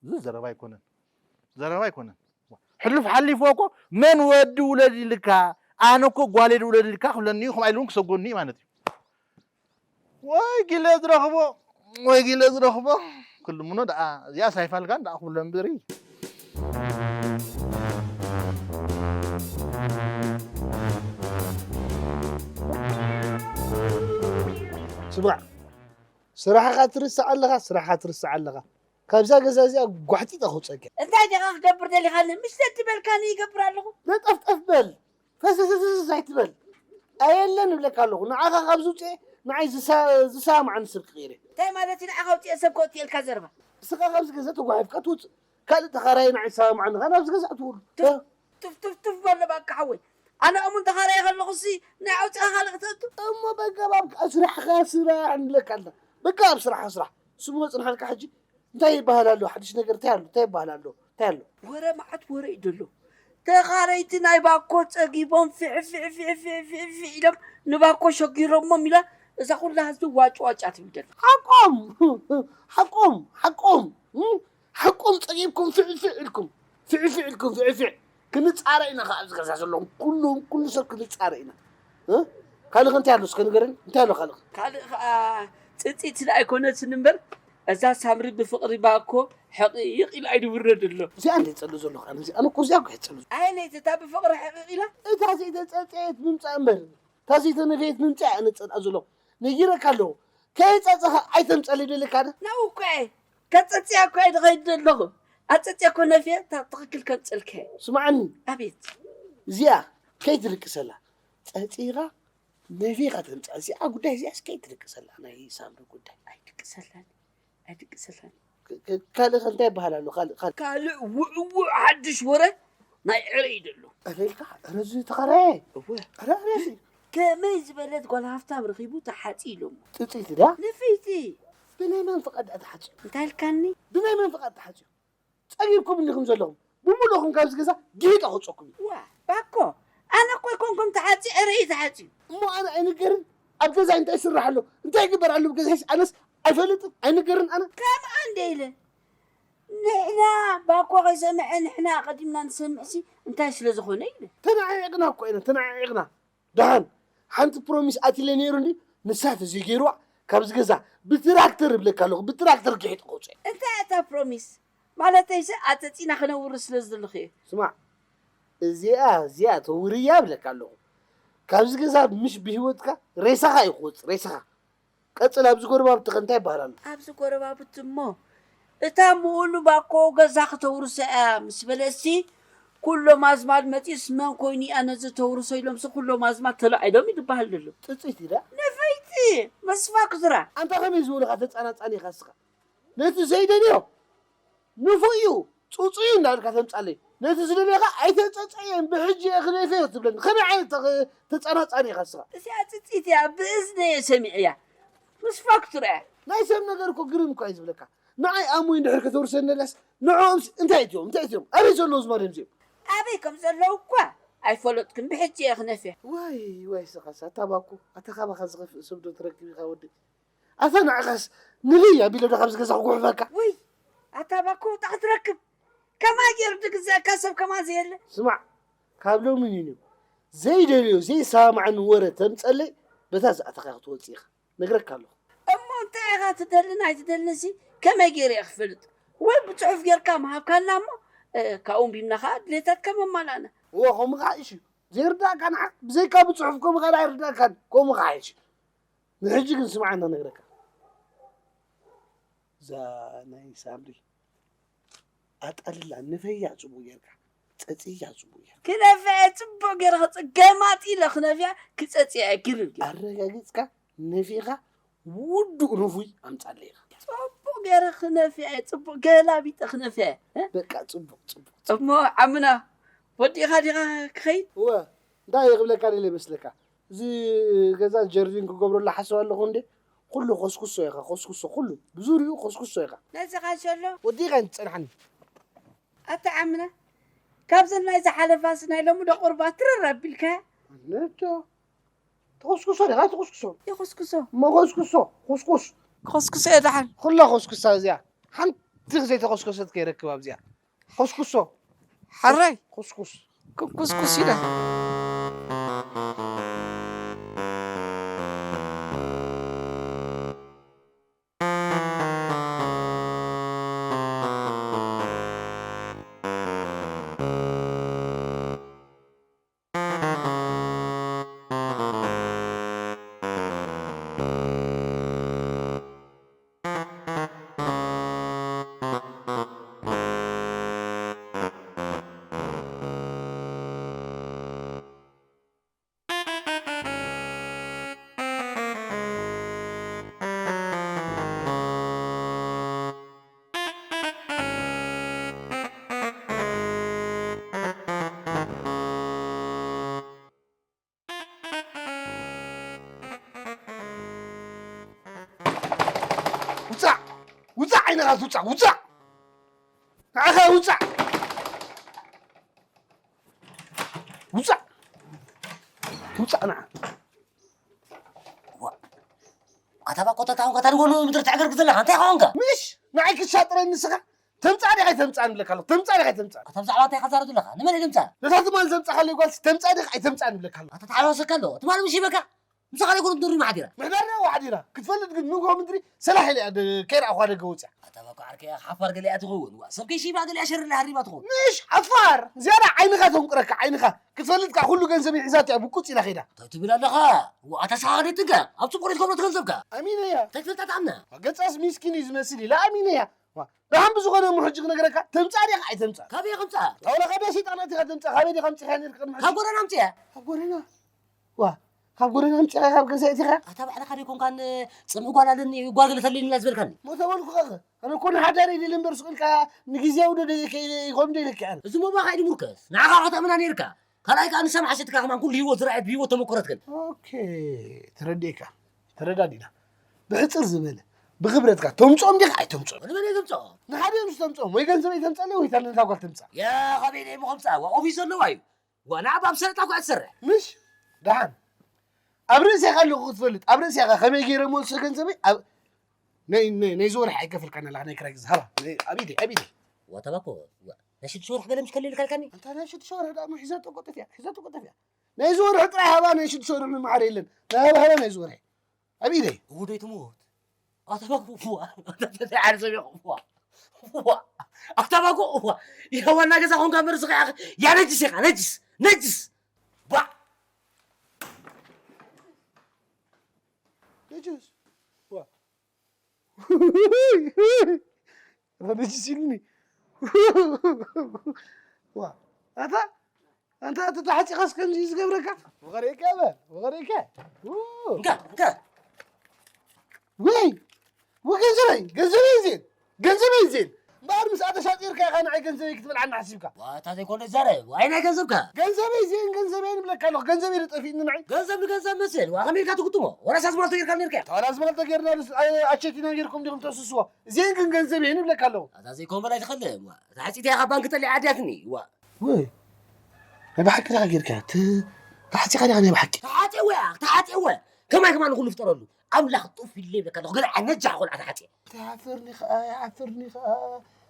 እዚ ዘረባ ኣይኮነን። ዘረባ ኣይኮነን። ሕሉፍ ሓሊፍዎ እኮ መን ወዲ ውለድ ኢልካ? ኣነ እኮ ጓለይ ውለድ ኢልካ ክብለኒ እዩ፣ ከምኣ ኢሉ እውን ክሰጎኒ እዩ ማለት እዩ። ወይ ጊለ ዝረኽቦ፣ ወይ ጊለ ዝረኽቦ። ክልምኖ ደኣ፣ እዚኣ ሳይፋልካን ደኣ ክብሎ እምበሪ። ስማዕ፣ ስራሕኻ ትርስዕ ኣለኻ፣ ስራሕኻ ትርስዕ ኣለኻ። ካብዛ ገዛ እዚኣ ጓሕጢጠ ከውፀካ። እንታይ ዲኻ ክገብር ደሊኻኒ? ምሽ ተትበልካኒ ይገብር ኣለኹ። ነጠፍጠፍ በል፣ ፈስስስስ ኣይትበል። ኣየለን እብለካ ኣለኹ። ንዓኻ ካብ ዝውፅኤ ንዓይ ዝሳ-፣ ዝሰማማዓኒ ሰብ ክቕይር እየ። እንታይ ማለት እዩ? ንዓኻ ውፅኤ ሰብ ከውፅኤልካ ዘረባ? ንስኻ ካብዚ ገዛ ተጓሒፍካ ትውፅእ። ካልእ ተኻራይ ንዓይ ዝሰማማዓኒ ኸኣ ናብዚ ገዛ ኣእትወሉ። ቱፍ፣ ቱፍ፣ ቱፍ፣ ቱፍ በሎ ባካ ሓወይ። ኣነ እሙን ተኻራይ ከለኹሲ ናይ ኣውፅኣ ካልእ ክተእቱ? እሞ በቃ ባብካ ስራሕኻ ስራሕ ንብለካ ኣለና። በቃ ኣብ ስራሕኻ ስራሕ። ስሙ መፅንሓልካ ሕጂ እንታይ ይበሃል ኣሎ? ሓድሽ ነገር እንታይ ኣሎ? እንታይ ይበሃል ኣሎ? እንታይ ኣሎ? ወረ መዓት ወረ እዩ ዘሎ። ተኻረይቲ ናይ ባኮ ጸጊቦም ፍዕ ፍዕ ፍዕ ፍዕ ፍዕ ፍዕ ኢሎም ንባኮ ሸጊሮሞም ኢላ እዛ ኩላ ህዝቢ ዋጭ ዋጭ ትብል ዘላ። ሓቆም፣ ሓቆም፣ ሓቆም፣ እም? ሓቆም ጸጊብኩም ፍዕ ፍዕ ኢልኩም፣ ፍዕ ፍዕ ኢልኩም፣ ፍዕ ፍዕ። ክንጻረ ኢና ከኣ ኣብዚ ገዛ ዘለኹም ኩሉ፣ ኩሉ ሰብ ክንጻረ ኢና። እ? ካልእ ከ እንታይ ኣሎ እስከ ንገረኒ? እንታይ ኣሎ ካልእ? ካልእ ከኣ ጽጽኢት ደኣ ኣይኮነትን እምበር፣ እዛ ሳምሪ ብፍቕሪ ባኮ ሕቕይቕ ኢላ እዩ ዝውረድ ኣሎ። እዚኣ እንደ ዝጸሉ ዘለኹ ኣነ፣ እዚኣ፣ ኣነ እኮ እዚኣ እኮ እየ ዝጸሉ። ኣየነይቲ እታ ብፍቕሪ ሕቕይቕ ኢላ? እታ ዘይተጸጸየት ምምጻእ እምበር፣ እታ ዘይተነፈየት ምምጻእ እየ ኣነ ዝጸልኣ ዘለኹ። ነጊረካ ኣለኹ። ከይጸጸኻ ኣይተምጸለይ ደለካ ዶ? ናብኡ እኮ እየ። ከጸጽያ እኮ እየ ዝኸይድ ዘለኹ። ኣጸጽያ እኮ ነፍየ፣ እታ ትኽክል ከምጸልካ እየ። ስምዓኒ። ኣቤት። እዚኣ ከይትድቅሰላ። ጸጺኻ ነፊኻ ተምጽኣ። እዚኣ ጉዳይ እዚኣስ ከይትድቅሰላ፣ ናይ ሳምሪ ጉዳይ። ኣይድቅሰላን፣ ኣይድቅሰላን። ክ-፣ ክ-፣ ካልእ ከ እንታይ ይበሃል ኣሎ? ካልእ፣ ካልእ። ካልእ ውዕውዕ ሓድሽ ወረ ናይ ዕረ እዩ ዘሎ። ዕረ ኢልካ? ዕረ እዚ ተኸራየ? እወ። ዕረ፣ ዕረ እዚ። ከመይ ዝበለት ጓል ሃፍታም ረኺቡ ተሓጺ ኢሎሞ። ጽጽይቲ ድያ? ንፍይቲ። ብናይ መን ፍቓድ ድኣ ተሓጺኡ? እንታይ ኢልካኒ? ብናይ መን ፍቓድ ተሓጺኡ? ጸጊብኩም እንዲኹም ዘለኹም። ብምሉእኹም ካብዚ ገዛ ግሂጠ ከውጸኩም እዩ። ዋ፣ ባኮ፣ ኣነ እኮ ኣይኮንኩን ተሓጺ፣ ዕረ እዩ ተሓጺዩ። እሞ ኣነ ኣይንገርን? ኣብ ገዛይ እንታይ ይስራሕ ኣሎ? እንታይ ይግበር ኣሎ? ኣብ ገዛይስ ኣነስ ኣይፈልጥን? ኣይንገርን ኣነ? ከምኣ እንደ ኢለ። ንሕና ባኮ ከይሰምዐ ንሕና ቀዲምና ንሰምዕሲ እንታይ ስለ ዝኾነ ኢለ። ተናዒቕና እኮ ኢና፣ ተናዒቕና። ደሓን ሓንቲ ፕሮሚስ ኣትለ ነይሩ እንዲ ንሳ ተዘይገይርዋ ካብዚ ገዛ ብትራክተር እብለካ ኣለኹ፣ ብትራክተር ግሒጥ ከውፅእ። እንታይ እታ ፕሮሚስ? ማለተይሲ ኣፀፂና ክነውር ስለ ዝደለኹ እየ። ስማዕ፣ እዚኣ፣ እዚኣ ተውርያ እብለካ ኣለኹ። ካብዚ ገዛ ምሽ ብህይወትካ ሬሳኻ እዩ ክወፅእ፣ ሬሳኻ። ቀፅል፣ ኣብዚ ጎረባብቲ ከ እንታይ ይበሃል ኣሎ? ኣብዚ ጎረባብቲ እሞ እታ ሙሉ ባኮ ገዛ ክተውርሶ እያ ምስ በለሲ፣ ኩሎም ኣዝማድ መፂኡስ መን ኮይኑ እያ ነዚ ተውርሶ ኢሎምሲ ኩሎም ኣዝማድ ተላዒሎም እዩ ዝበሃል ዘሎ። ጥፅይቲ ዳ? ነፈይቲ መስፋ ክዝራ። ኣንታ ከመይ ዝበሉኻ ተፃናፃኒ ኢኻ እስኻ? ነቲ ዘይደልዮ ንፉዕ እዩ። ጽጹዩ እንዳበልካ ተምጻለይ። ነቲ ዝደልዮ ከኣ ኣይተጸጸየን፣ ብሕጂ እየ ክነፍዮ ትብለኒ። ከመይ ዓይነት ተኽ-፣ ተጻናጻኒ ኢኻ ንስኻ? እዚኣ ጽጽኢት እያ፣ ብእዝነየ ሰሚዐያ። ምስ ፋክቱራ እያ። ናይ ሰብ ነገር እኮ ግርም እኮ እዩ ዝብለካ። ንዓይ ኣሞይ እንድሕር ከተውርሰኒ ደልያስ፣ ንዕኦምስ እንታይ እትዮም? እንታይ እትዮም? ኣበይ ዘለዉ ዝማርዮም እዚኦም? ኣበይ ከም ዘለዉ እኳ ኣይፈለጥኩን፣ ብሕጂ እየ ክነፍያ። ዋይ፣ ዋይ፣ ስኻስ፣ ኣታ ባኮ፣ ኣታ ካባኻ ዝኸፍእ ሰብ ዶ ትረክብ ኢኻ ወደይ? ኣታ ንዓኻስ ንበይ ኣቢለ ዶ ካብዚ ገዛ ክጉሕፈካ? ውይ፣ ኣታ ባኮ፣ ውጣ ክትረክብ። ከማይ ገይሩ ድግዘአካ ሰብ ከማን ዘየለ። ስማዕ፣ ካብ ሎሚ ንዩ ዘይደልዮ ዘይሰማማዓኒ ወረ ተምጸለይ፣ በታ ዝኣተኻ ክትወጽእ ኢኻ። ነግረካ ኣለኹ። እሞ እንታይ ኢኻ ትደሊ? ናይ ትደሊ ሲ ከመይ ገይረ እየ ክፈልጥ? ወይ ብጽሑፍ ጌርካ ምሃብካና እሞ፣ እ፣ ካብኡ ኣንቢብና ኸኣ ድሌታትካ መማላእና። እወ፣ ከምኡ ኸዓ እሺ። ዘይርዳእካ ንዓ፣ ብዘይካ ብጽሑፍ ከምኡ ኸኣ ኣይርዳእካን። ከምኡ ኸዓ እሺ። ንሕጂ ግን ስምዓና ነግረካ። እዛ ናይ ሳምሪ ኣጣልላ፣ ንፈያ ጽቡቕ ጌርካ፣ ጸጽያ ጽቡቕ ጌርካ። ክነፍያ ጽቡቕ ጌረ ክጽ-፣ ገማጢ ኢለ ክነፍያ፣ ክጸጽያ እየ ግርር ጌረ። ኣረጋጊጽካ ነፊኻ ውዱእ ንፉይ ኣምጻለይ ኢኻ። ጽቡቕ ጌረ ክነፍያ እየ፣ ጽቡቕ ገላቢጠ ክነፍያ እየ፣ እ? በቃ ጽቡቕ፣ ጽቡቕ፣ ጽቡቕ። እሞ ዓምና፣ ወዲእኻ ዲኻ ክኸይድ? እወ፣ እንታይ እየ ክብለካ ደልየ መስለካ? እዚ ገዛ ጀርዲን ክገብረሉ ሓስብ ኣለኹ እንዴ? ኩሉ ኮስኩሶ ኢኻ፣ ኮስኩሶ፣ ኩሉ። ብዙርይኡ ኮስኩሶ ኢኻ። ነዚ ኻንሸሎ? ወዲእኻ እየን ትጸንሓኒ። ኣታ ዓምና፣ ካብዘን ናይ ዝሓለፋስ ናይ ሎሚ ዶ ቁርባ ትርር ኣቢልካ? ነቶ። ተኾስኩሶ ዲኻ? ተኾስኩሶ። ይኾስኩሶ። መኾስኩሶ፣ ኮስኩስ። ኮስኩሶ እየ ደሓን። ኩላ ኮስኩሳ እዚኣ። ሓንቲ ዘይተኾስኮሰት ከይረክብ ኣብዚኣ። ኮስኩሶ። ሓራይ። ኮስኩስ። ኩኩስኩስ ኢለ። ውጻእ! ውጻእ! ዓይንኻ ትውጻእ! ውጻእ! ንዓኻ ውጻእ! ውጻእ! ውጻእ ንዓ! ዋ! ኣታ ባኮ ተታውን ከታ ንጎኑ ምድሪ ትዕገርግ ዘለኻ እንታይ ኾንካ? ምሽ! ንዓይ ክሻጥረኒ ንስኻ? ተምጻእ ዲኻ ኣይተምጻእን እብለካ ኣለኹ። ተምጻእ ዲኻ ኣይተምጻእን? ኣታ ብዛዕባ እንታይ ኢኻ ትዛረብ ዘለኻ? ንመን እየ ዘምጻእ? ነታ ትማል ዘምጻኻለይ ጓልሲ ተምጻእ ዲኻ ኣይተምጻእን እብለካ ኣለኹ። ኣታ ተሓዋወሰካ ኣለዎ። ትማል ምሽ ይበካ። ምሳኻ ደይኮነ ትነብር ዲኻ? ምሓዲራ። ምሕዳር ዶ ዋሕዲራ? ክትፈልጥ ግን ንግሆ ምድሪ ሰላሕ ኢለ እያ ደ-፣ ከይረኣኹዋ ደገ ወፂኣ። ኣታ ባኮ ዓርከይ ሓፋር ገለ እያ ትኸውን። ዋ፣ ሰብ ከይሽይባ ገለ እያ ሸር ኢላ ሃሪማ ትኸውን። ምሽ ሓፋር! ዝያዳ ዓይንኻ ተንቁረካ፣ ዓይንኻ። ክትፈልጥ ከኣ ኩሉ ገንዘብ ሒዛቶ እያ ብቁፅ ኢላ ኸይዳ። እንታይ ትብል ኣለኻ? ዋ፣ ኣታ ንስኻ ከደይ ትንከ? ኣብ ፅቡቕ ዶ ትገብሮ እቲ ገንዘብካ? ኣሚነያ። እንታይ ትፈልጣ ትኣምና? ገጻስ ሚስኪን እዩ ዝመስል ኢለ ኣሚነያ። ዋ፣ ደሓን ብዝኾነ እሞ ሕጂ ክነግረካ፣ ተምጻእ ዲኻ ኣይተምጻእ? ካበይ ከምጻእ? ጣውላ ካበይ ሰይጣናት ኢኻ ተምጻእ? ካበይ ዲኻ ኣምጺእካ ነይርካ ቅድሚ ሕጂ? ካብ ጎደና ኣምጺአ። ካብ ጎደና? ዋ፣ ካብ ጎደና ኣምጺእካ ካብ ገዛ ኣእቲኻ? ኣታ ባዕልኻ ደይኮንካን ጽምኢ ጓል ኣለኒ፣ ጓል ገለ ተልዩኒ ኢላ ዝበልካኒ? ሞ ተበልኩኻ ኸ? ኣነ እኮ ንሓዳር ኢለ እምበር ስቕ ኢልካ ንግዝያዊ ዶ ደይ-፣ ከይ-፣ ይኾን ደይልክዐን? እዚ ሞባኻ ኢሉ ሙርከስ። ንዓኻ ከተእምና ነይርካ። ካልኣይ ከኣ ንሳ መሓሸትካ ከማን ኩሉ ህይወት ዝረኣየት ብህይወት ተመኮረት ግን። ኦኬ፣ ተረዲእካ። ተረዳዲና። ብሕጽር ዝበለ፣ ብኽብረትካ ተምጽኦም ዲኻ ኣይተምጽኦም? ንመን እየ ዘምጽኦም? ንሓደ ምስ ተምጽኦም፣ ወይ ገንዘበይ ተምጸለይ፣ ወይ እታ ነታ ጓል ተምጽኣ። ያ፣ ኸመይ ደይ ምኸምጽኣ? ዋ፣ ኦፊስ ዘለዋ እዩ። ዋ፣ ንዓ ኣብ ሰለጣ እኳ ትሰርሕ። ምሽ? ደሓን። ኣብ ርእስኻ ኣለኹ ክትፈልጥ፣ ኣብ ርእስኻ ከመይ ገይረ መልሶ ገንዘበይ? ኣብ፣ ናይ፣ ናይ፣ ናይዚ ወርሒ ኣይከፈልካን ኣለኻ፣ ናይ ክራይ ገዛ። ሃባ፣ ናይ፣ ኣብ ኢደይ፣ ኣብ ኢደይ። ዋ፣ ታባኮ፣ ዋ፣ ናይ ሽዱሽተ ወርሒ ገለ ምሽ ከሊልካ ኢልካኒ? ኣንታ ናይ ሽዱሽተ ወርሒ ደኣ እሞ ሒዛቶ እኮ ጠፊኣ፣ ሒዛቶ እኮ ጠፊኣ። ናይዚ ወርሒ ጥራይ ሃባ፣ ናይ ሽዱሽተ ወርሒ መማዕረ የለን። ናይ ሃባ፣ ሃባ ናይዚ ወርሒ። ኣብ ኢደይ። እውደይ ትሞት። ኣታ ባኮ፣ ዋ፣ ኣታ ባኮ፣ ዓርሰ ቢኹ፣ ዋ፣ ዋ፣ ኣታ ባኮ፣ ዋ፣ ይኸ ዋና ገዛ ኾንካ መርዝኻ ኢኻ። ያ ነጅስ ኢኻ፣ ነጅስ፣ ነጅስ። ዋ። ነጅስ። ዋ። ኣታ ነጅስ ኢሉኒ። ዋ። ኣታ፣ ኣንታ፣ ኣታ ተሓጺኻስ ከምዚ እዩ ዝገብረካ? ወኸረይከ በል፣ ወኸረይከ። ው። እንካ፣ እንካ። ወይ፣ ወይ ገንዘበይ፣ ገንዘበይ ዜን፣ ገንዘበይ ዜን። እምበኣር ምስኣ ተሻጢርካ ኢኻ ንዓይ ገንዘበይ ክትበልዓኒ ሓሲብካ። ዋታ ዘይኮነ ዛረብ፣ ዋይ ናይ ገንዘብካ። ገንዘበይ እዚአን ገንዘበይ ንብለካ ኣለኹ፣ ገንዘበይ ዶ ጠፊእኒ ንዓይ? ገንዘብ ንገንዘብ መስል፣ ዋ ከመይ ኢልካ ትግጥሞ? ወረስ ኣዝማልቶ ጌርካ ነርካ። ተዋላ ኣዝማልቶ ጌርና ንስ-፣ ኣይ-፣ ኣቸቲና ጌርኩም ዲኹም ተስስዎ? እዚአን ግን ገንዘበይ ንብለካ ኣለኹ። ኣታ ዘይኮነ ኣይትኸልም፣ ዋ። እታ ሓፂተይ ካብ ባንክ ጠሊዓ ኣድያትኒ፣ ዋ። ወይ፣ ናይ ብሓቂ ዲኻ ጌርካ? ት-፣ ተሓጺኻ ዲኻ ናይ ብሓቂ? ተሓጺወ፣ ተሓጺወ። ከማይ ከማን ንኹሉ ፍጠረሉ። ኣምላኽ ጡፍ ኢለ ይብለካ ኣለኹ። ገለ ዓይነት ጃ ቆልዓ ተሓጺ። ተሓፍርኒ ኸኣ፣ ይሓፍርኒ ኸኣ።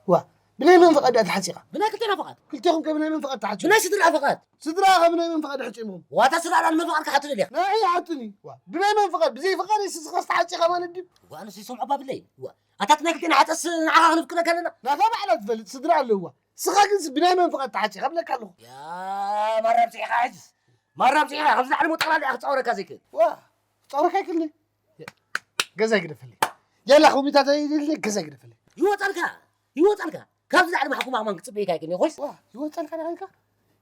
ዋ፣ ብናይ መን ፍቓድ እያ ተሓጺኻ? ብናይ ክልቴና ፍቓድ። ክልቴኹም ከ ብናይ መን ፍቓድ ተሓጺኹም? ብናይ ስድራ ፍቓድ። ስድራ ከ ብናይ መን ፍቓድ ተሓጺኹም? ዋታ ስድራ ዳን መን ፍቓድ ክሓትት ደልያ? ናይ ይሓትኒ። ዋ፣ ብናይ መን ፍቓድ? ብዘይ ፍቓድ ስስኻስ ተሓጺኻ ማለት ድዩ? ዋ፣ ኣነስ ይሰምዖ ባብለይ። ዋ፣ ኣታት ናይ ክልቴና ሓጠስ ንዓኻ ክንፍቅደካ ኣለና። ናታ ባዕላ ትፈልጥ ስድራ ኣለዋ። ስኻ ግን ብናይ መን ፍቓድ ተሓጺኻ ብለካ ኣለኹ። ያ ማራ ኣብዚሕኻ ሕጅስ። ማራ ኣብዚሕኻ፣ ካብዚ ላዕሊ ሞ ጠቕላላ እያ ክጻወረካ ዘይክእል። ዋ፣ ክጻወረካ ኣይክእልን'የ። ገዛ ይግደፈለይ። የላ፣ ኮሚታት ኣይደለይ፣ ገዛ ይግደፈለይ። ይወጸልካ፣ ይወጸልካ። ካብዚ ላዕሊ ማሕኩማ ከማን ክጽበየካ ኣይክእልን እየ፣ ኮይስ? ዋ፣ ይወጸልካ ዲኻ ኢልካ?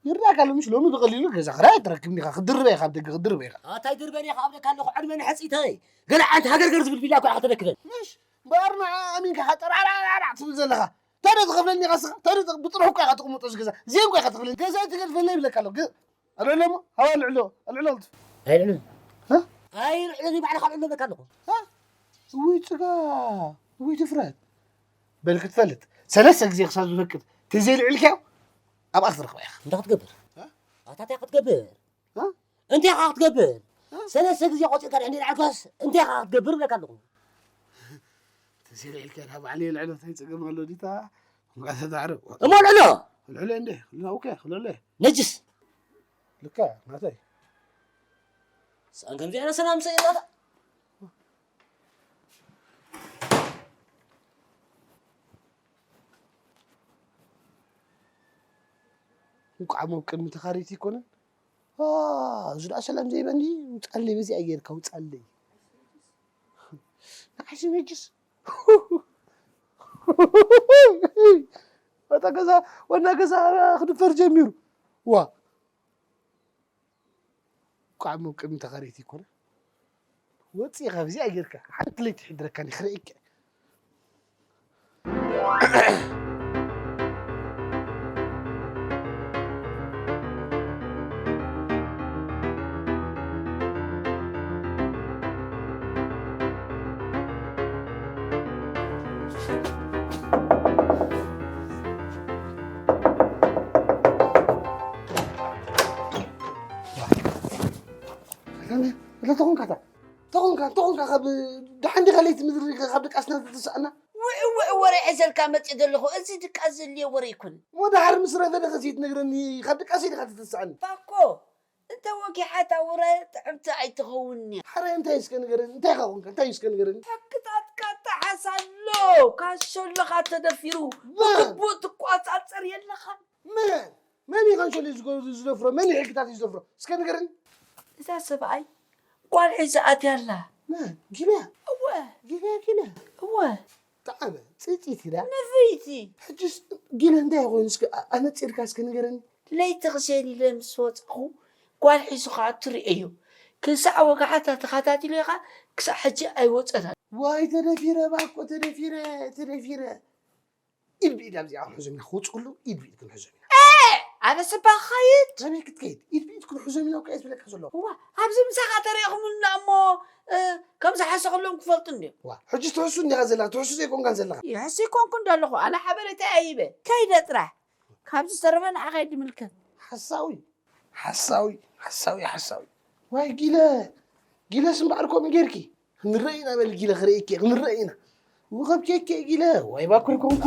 ይርዳእካ ኣሎ፣ ምሽ ሎሚ ብቐሊሉ ገዛ ክራይ ኣይትረክብን ኢኻ፣ ክድርበ ኢኻ፣ ኣብ ደገ ክድርበ ኢኻ። ኣታ ኣይድርበን እየ፣ ካብ ደካ ኣለኹ፣ ዕድመ ንሕጺተይ። ገለ ዓይነት ሃገርገር ዝብል ቢላ እኮ ኢኻ ተደክበን። ምሽ፣ እምበኣር ንዓ ኣሚንካ ኢኻ ጠራዕራዕራዕ ትብል ዘለኻ። እንታይ ዶ ትኸፍለኒ ኢኻ ስኻ? እንታይ ዶ ትኽ-፣ ብጥርሑ እኮ ኢኻ ትቕመጦ እዚ ገዛ። እዚአን እኮ ኢኻ ትኽፍለኒ። ገዛ ኣይትገድፈለይ ይብለካ ኣለኹ። ገ-፣ ኣልዕሎ እሞ፣ ሃዋ ኣልዕሎ፣ ኣልዕሎ ኣልጥፍ። ኣይልዕሎን። እ? ኣይልዕሎን፣ ባዕልኻ ኣልዕሎ እብለካ ኣለኹ። እ? እውይ ጽጋ፣ እውይ ድፍረት። በል ክትፈልጥ፣ ሰለስተ ግዜ ክሳብ ዝፈቅድ ተዘይልዕልካዮ፣ ኣብኣ ክትረኽባ ኢኻ። እንታይ ክትገብር? እ? ኣታ እንታይ ክትገብር? እ? እንታይ ኢኻ ክትገብር? እ? ሰለስተ ግዜ ቆጺርካ ድሕሪ ልዓልካስ እንታይ ኢኻ ክትገብር እብለካ ኣለኹ። ተዘይልዕልካዮ፣ ባዕለይ ልዕሎ፣ እንታይ ጸገም ኣሎ ዲታ? እሞ ልዕሎ። ልዕሎ እንዴ? ልዕሎ፣ ኦኬ፣ ልዕሎ። ነጅስ። ልካ፣ ናተይ። ሰኣን ከምዚ ዓይነት ሰላም ሰይጣታ። እንቋዕ ሞብ ቅድሚ ተኻሪት ይኮነን። ዋ፣ እዚ ደኣ ሰላም ዘይበኒ፣ ውጻለይ፣ በዚኣ ጌርካ ውጻለይ። ንዓይሲ ነጅስ። ወታ ገዛ፣ ወና ገዛ ክድፈር ጀሚሩ። ዋ። ቋዕሚ ቅድሚ ተኸሪት ይኮነ። ወፂእ ካብዚኣ ጌርካ፣ ሓንቲ ለይቲ ሕድረካኒ ክርእየኪ። ኣታ ተኾንካ፣ ኣታ ተኾንካ፣ ተኾንካ ካብ ደሓን ዲኻ ለይቲ ምድሪ ካብ ድቃስና ትትስኣና? ውዒ፣ ውዒ፣ ወረ ሒዘልካ መጺእ ዘለኹ። እዚ ድቃስ ዘድልዮ ወረ ኣይኮነን። እሞ ደሓር ምስ ረፈደ ኸዚ ትነግረኒ፣ ካብ ድቃስ ዲኻ ትትስኣኒ? ባኮ፣ እንተ ወጊሓታ ውረ ጥዕምቲ ኣይትኸውን እያ። ሓረ እንታይ እስከ ንገረኒ፣ እንታይ ኢኻ ኾንካ? እንታይ እስከ ንገረኒ? ሕግታትካ ጠሓስ ኣሎ። ካሾ ኣለኻ ተደፊሩ። መን? ብግቡእ ትቋጻጸር የለኻን። መን? መን እዩ ካንሸሎ ዝገ-፣ ዝደፍሮ? መን እዩ ሕግታት እዩ ዝደፍሮ? እስከ ንገረኒ። እዛ ሰብኣይ ጓል ሒዛ ኣትያ ኣላ። መን? ጊልያ? እወ። ጊልያ፣ ጊልያ? እወ። ጠዓመ፣ ጽጽይቲ ዳ? ንፍይቲ። ሕጅስ ጊለ እንታይ ኮይኑ እስከ ኣ-፣ ኣነጺርካ እስከ ንገረኒ። ለይቲ ክሸን ኢለ ምስ ወጻኹ ጓል ሒዙ ክኣቱ ርእየዮ። ክሳዕ ወጋሕታ ተኸታቲለዮ ኸኣ ክሳዕ ሕጂ ኣይወጸን ኣሎ። ዋይ ተደፊረ ባኮ ተደፊረ፣ ተደፊረ። ኢድ ብኢድ ኣብዚኣ ክንሕዞም ኢና፣ ክወጹ ከለዉ ኢድ ብኢድ ክንሕዞም ኢና። ኤ! ኣበ ስባ ክኸይድ? ናበይ ክትከይድ? ኢድ ብኢድ ክንሕዞም ኢና እኮ እየ ዝብለካ ዘለኹ። እዋ፣ ኣብዚ ምሳኻ ተሪእኹምና እሞ፣ እ፣ ከም ዝሓሰኹሎም ክፈልጡ እንድዮም። ዋ፣ ሕጂ ትሕሱ እንዲኻ ዘለኻ፣ ትሕሱ ዘይኮንካን ዘለኻ። ይሕሱ ኣይኮንኩን ዘለኹ፣ ኣነ ሓበሬታ እየ ሂበ። ከይደ ጥራሕ። ካብ ዝተረፈ ንዓኻ እዩ ዝምልከት። ሓሳዊ፣ ሓሳዊ፣ ሓሳዊ፣ ሓሳዊ። ዋይ ጊለ፣ ጊለስ እምበኣር ከምኡ ጌርኪ። ክንረእ ኢና በሊ ጊለ ክርእየኪ እየ፣ ክንረእ ኢና። ውኸብኪ እየ ጊለ፣ ዋይ ባኮ ኣይኮንኩ።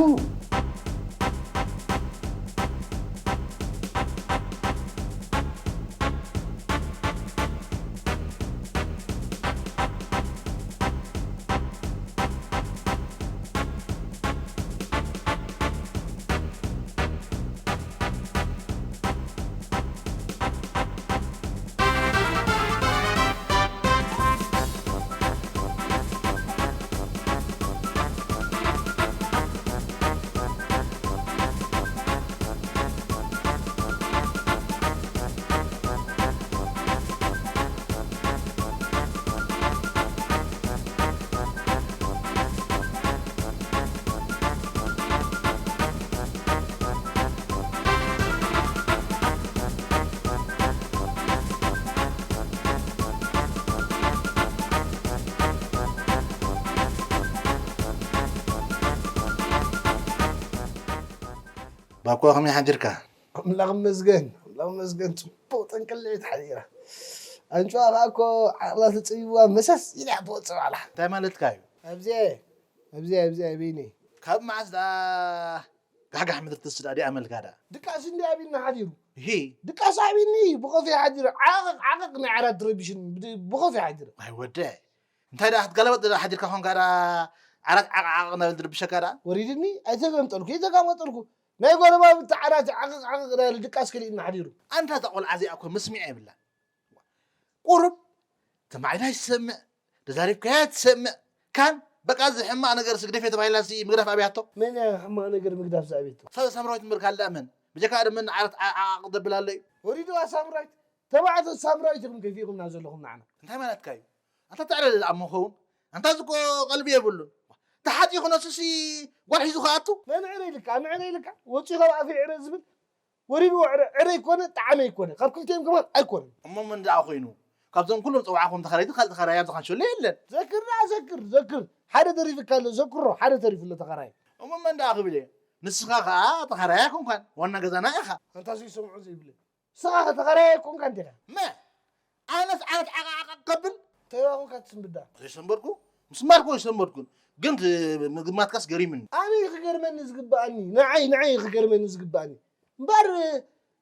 ባኮ ከመይ ሓዲርካ? ኣምላኽ ይመስገን፣ ኣምላኽ ይመስገን፣ ጽቡቕ ጠንቅልዒት ሓዲራ። ኣንጭዋ ከኣ እኮ ዓቕላ ተጸቢብዋ መሰስ ኢላ ትወጽእ ባዕላ። እንታይ ማለትካ እዩ? ኣብዚኣ እየ፣ ኣብዚኣ፣ ኣብዚኣ እየ በይነይ። ካብ መዓስ ደኣ ጋሕጋሕ ምድሪ ትስዳ ዲኣ መልካ ደኣ? ድቃስ እንዲ ኣቢና ሓዲሩ። እሂ። ድቃስ ኣቢኒ ብኸፊ ሓዲሩ። ዓቕቕ ዓቕቕ ናይ ዓራት ትረቢሽን ብድ-፣ ብኸፊ ሓዲሩ። ኣይ ወደ። እንታይ ደኣ ክትጋለበጥ ደኣ ሓዲርካ ኾንካ ደኣ ዓራት ዓቕዓቕ እናበል ድርብሸካ ደኣ? ወሪድኒ ኣይተገምጠልኩ፣ ኣይተጋመጠልኩ። ናይ ጎረባብቲ ዓራት ዓቕቕ ዓቕቕ እናበለ ድቃስ ከሊእና ሓዲሩ። ኣንታ እዛ ቆልዓ እዚኣ እኮ መስሚዕ የብላን። ቁሩብ ተማዒዳ ይሰምዕ፣ ተዛሪብካያ ትሰምዕ። ካን በቃ እዚ ሕማቕ ነገር ስግደፍ እየ ተባሂላ ሲ ምግዳፍ ኣብያቶ። መን እያ ሕማቕ ነገር ምግዳፍ ዝኣብየቶ? ሰብ ሳምራዊት እምበር ካልእ ደኣ መን? ብጀካ ደመን ዓራት ዓ-፣ ዓቕቕ ዘብል ኣሎ እዩ። ወሪድዋ ሳምራዊት። ተባዕቶ ሳምራዊት ኢኹም ከፊእኹምና ዘለኹም ንዓና። እንታይ ማለትካ እዩ? ኣንታ ተዕለል ኣብ መኸውን። ኣንታ እዚ እኮ ቀልቢ የብሉን። ተሓጢኹ ነሱሲ ጓል ሒዙ ከኣቱ። መን ዕረ ኢልካ? መን ዕረ ኢልካ? ወፂኡ ካብ ኣፈይ ዕረ ዝብል? ወሪድዎ ዕረ፣ ዕረ ይኮነ፣ ጣዕመ ይኮነ። ካብ ክልቲኦም ከማን ኣይኮነን። እሞ መን ደኣ ኮይኑ? ካብዞም ኩሎም ፀዋዕኹም ተኸራይቲ ካልእ ተኸራይ ኣብዚ ካንሸሎ የለን። ዘክር ደኣ ዘክር፣ ዘክር። ሓደ ተሪፍካ ኣሎ፣ ዘክሮ፣ ሓደ ተሪፉ ኣሎ ተኸራይ። እሞ መን ደኣ ክብል እየ? ንስኻ ከኣ ተኸራይ ኣይኮንካን፣ ዋና ገዛና ኢኻ። ኣንታ ዘይሰምዖ ዘይብለይ። ንስኻ ኸ ተኸራይ ኣይኮንካን ዲኻ? መ? ኣነስ ዓመት ዓቓዓቕ ከብል? እንታይ ደኣ ኮንካ ትስንብዳ? ዘይሰንበድኩ? ምስማርኩ ኣይሰንበድኩን። ግን ት-፣ ምግማትካስ ገሪምኒ። ኣነ እዩ ክገርመኒ ዝግብኣኒ። ንዓይ፣ ንዓይ እዩ ክገርመኒ ዝግብኣኒ። እምበር፣